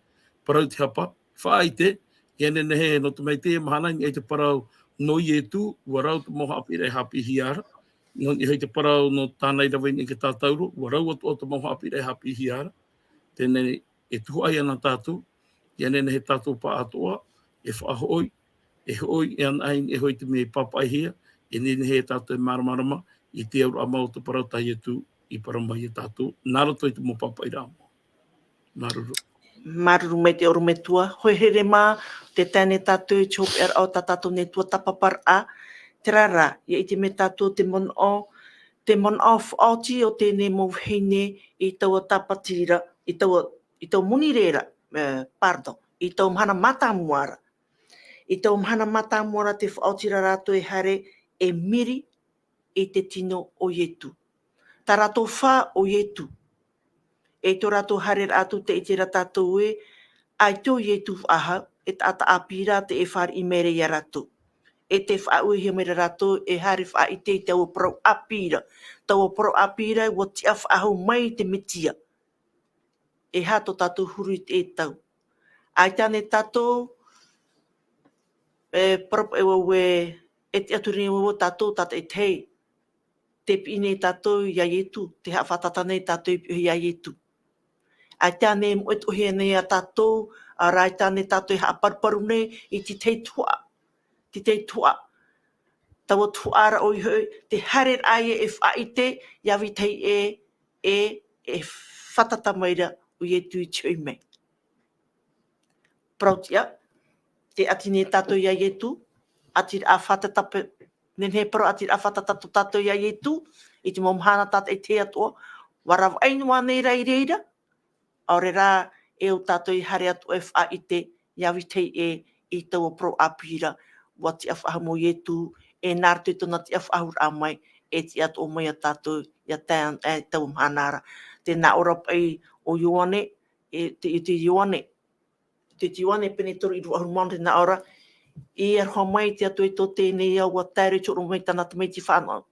parau i te hapa, faʻaʻite, ʻia nehenehe, nō te mea i teie mahana, i niʻa i te parau nō Ietu, ʻua rau te mau haʻapiʻiraʻa e haʻapiʻihia ra, nō niʻa i te parau nō tāna i rave i niʻa i te tātauro, ʻua rau atoʻa te mau haʻapiʻiraʻa e haʻapiʻihia ra. Teie nei, e tuhaʻa ïa na tātou, ʻia nehenehe tātou pāʻatoʻa, e faʻahoʻi, e hoʻi, e anaʻe i niʻa iho i te mea i pāpaʻihia, e nehenehe tātou e māramarama i te auraʻa mau o te parau tā Ietu i parau mai ia tātou, nā roto i te mau pāpaʻiraʻa mau. Māuruuru. Māuruuru maitaʻi ʻorometua, hōʻē here mā, tē tae nei tātou i te hopeʻaraʻa o tā tātou nei tuatāpaparaʻa, terā rā, ʻia ʻite mai tātou te manaʻo, te manaʻo faʻaoti o teie nei mau vahine i taua tāpati ra, i taua, i taua moni ra, eh, pardon, i taua mahana mātāmua ra. I taua mahana mātāmua ra tē faʻaoti ra rātou e haere e miri i te tino o Ietu. Tā rātou fā o Ietu. E tō rātou haereraʻa atu tē ʻite ra tātou ē, ʻaita ʻo Ietu faʻahou, e taʻata ʻāpī ra tē fāriʻi mai ra ia rātou. E tē faʻaʻuehia mai ra rātou, e haere faʻaʻite i taua parau ʻāpī ra. Taua parau ʻāpī ra, ʻua tiʻafaʻahou mai te Metia. E aha tō tātou huru i teie tau. ʻAita ānei tātou, e, parau paʻi vau ē, e tiʻaturi nei vau tātou, tātaʻitahi. Tē piʻi nei tātou ia Ietu, tē haʻafātata nei tātou i piʻi ia Ietu. ʻAita ānei e moʻe atoʻahia nei ia tātou, ʻaore rā ʻaita ānei tātou e haʻaparuparu nei i te tahi tuhaʻa, te tahi tuhaʻa. Taua tuhaʻa ra ʻoia hoʻi, te haereraʻa ïa e faʻaʻite, ia vetahi ʻē, e, e fātata mai ra ʻo Ietu i te hoʻi mai. Parau tiʻa, tē ʻati nei tātou ia Ietu, ʻatiraʻa fātata paʻi, nehenehe parau ʻatiraʻa fātata tō tātou ia Ietu, i te mau mahana tātaʻitahi atoʻa, ʻua ravaʻai noa nei rā i reira, ʻaore rā, e ʻo tātou e haere atu e faʻaʻite, ia vetahi ʻē, i taua parau ʻāpī ra, ʻua tiʻafaʻahou mau Ietu, e nā roto i tōna tiʻafaʻahouraʻa mai, e tiʻa atoʻa mai ia tātou, ia tae, e, taua mahana ra. Tē nā ʻō ra paʻi ʻo Ioane, e, te, te Ioane, te, te Ioane pene toru ʻīrava ʻahuru mā ono tē nā ʻō ra, e aroha mai te Atua i tō teie nei ao, ʻua tae roa i te hōroʻa mai tāna tamaiti fānaʻo,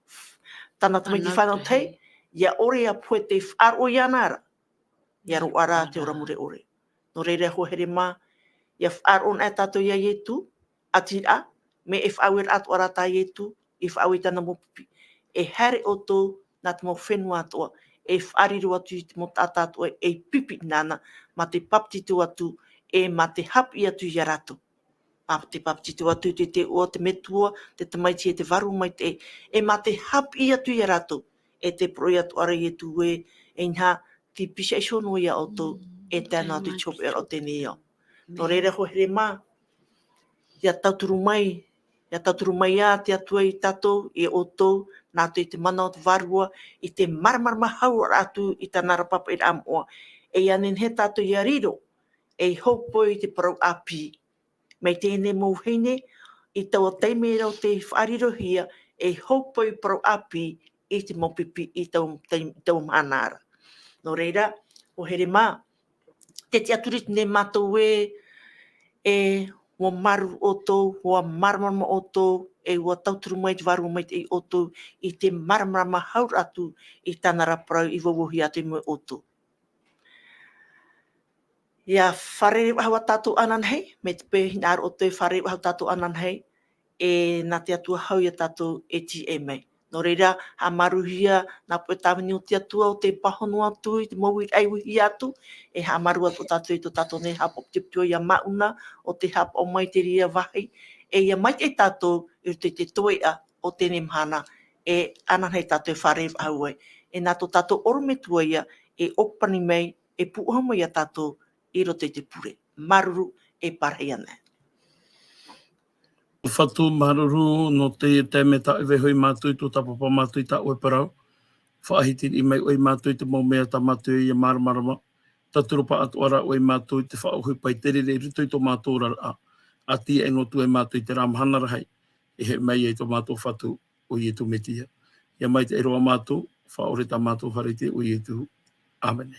tāna tamaiti fānaʻo tahi, ʻia ʻore ʻia pohe tē faʻaroʻo iāna ra. ʻIa roaʻa rā te ora mure ʻore. Nō reira, hōʻē here mā, ʻia faʻaroʻo anaʻe tātou ia Ietu, ʻatiraʻa, mea e faʻaueraʻa atoʻa ra tā Ietu, i faʻaue i tāna mau pipi. E haere ʻoutou nā te mau fenua atoʻa, e faʻariro atu i te mau taʻata atoʻa, e pipi nāna, mā te papetito atu, e mā te haʻapiʻi atu ia rātou. Mā te papetito atu i te iʻoa o te Metua, te Tamaiti e te Vārua Maitaʻi, e mā te haʻapiʻi atu ia rātou, e tē poroʻi atoʻa ra Ietu ē, e inaha, tē pīhaʻi iho noa ia ʻoutou, e tae noa atu i te hopeʻa o teie nei ao. Nō reira, hōʻē here mā, ʻia tauturu mai, ʻia tauturu mai ā te Atua ia tātou, ia ʻoutou, nā roto i te mana o te Vārua, i te māramarama hau atu i tāna ra pāpaʻiraʻa moʻa, e ʻia nehenehe tātou ʻia riro, ei hōpoi i te parau ʻāpī. Mai teie nei mau vahine, i taua taime ra ʻo tei faʻarirohia, ei hōpoi parau ʻāpī i te mau pipi i taua, i taua mahana ra. Nō reira, hōʻē here mā, tē tiʻaturi nei mātou ē, e, ʻua māuruuru ʻoutou, ʻua māramarama ʻoutou, e ʻua tauturu mai te Vārua Maitaʻi ia ʻoutou, i te māramarama hau atu i tāna ra parau i vauvauhia atu i mua ia ʻoutou. Ia fārerei faʻahou tātou ananahi, mai te peu hinaʻaro ʻoutou e fārerei faʻahou tātou ananahi, e nā te Atua hau ia tātou e tīaʻi mai. Nō reira, haʻamāuruuruhia nā poʻe tāvini o te Atua ʻo tē pāhono atu i te mau uiraʻa i ʻuhia atu, e haʻamāuruuru atu tātou i tō tātou nei haʻapaʻo putiputi ʻoia māʻuna, ʻo tē haʻapaʻo mai i te reira vāhi, e ia maitaʻi tātou i roto i te toeʻa o teie mahana, e ananahi tātou e fārerei faʻahou ai. E nā tō tātou ʻorometua ia, e ʻōpani mai, e pūʻohu mai ia tātou i roto i te pure. Māuruuru e pārahi ana. Fatu, māuruuru nō te taime tā ʻoe e vaiiho ia mātou i tō tāpapa mātou i tā ʻoe parau. Faʻahiti riʻi mai ʻoe ia mātou i te mau mea tā mātou ia māramarama. Tāturu paʻatoʻa rā ʻoe ia mātou i te faʻaʻohipa i te reira i roto i tō mātou oraraʻa. ʻA tīaʻi noa atu ia mātou i terā mahana rahi, e hoʻi mai ai tō mātou Fatu, ʻo Ietu Metia. Ia maitaʻi roa mātou, faʻaʻore tā mātou Fārerei-ʻite, ʻo Ietu. ʻĀmene.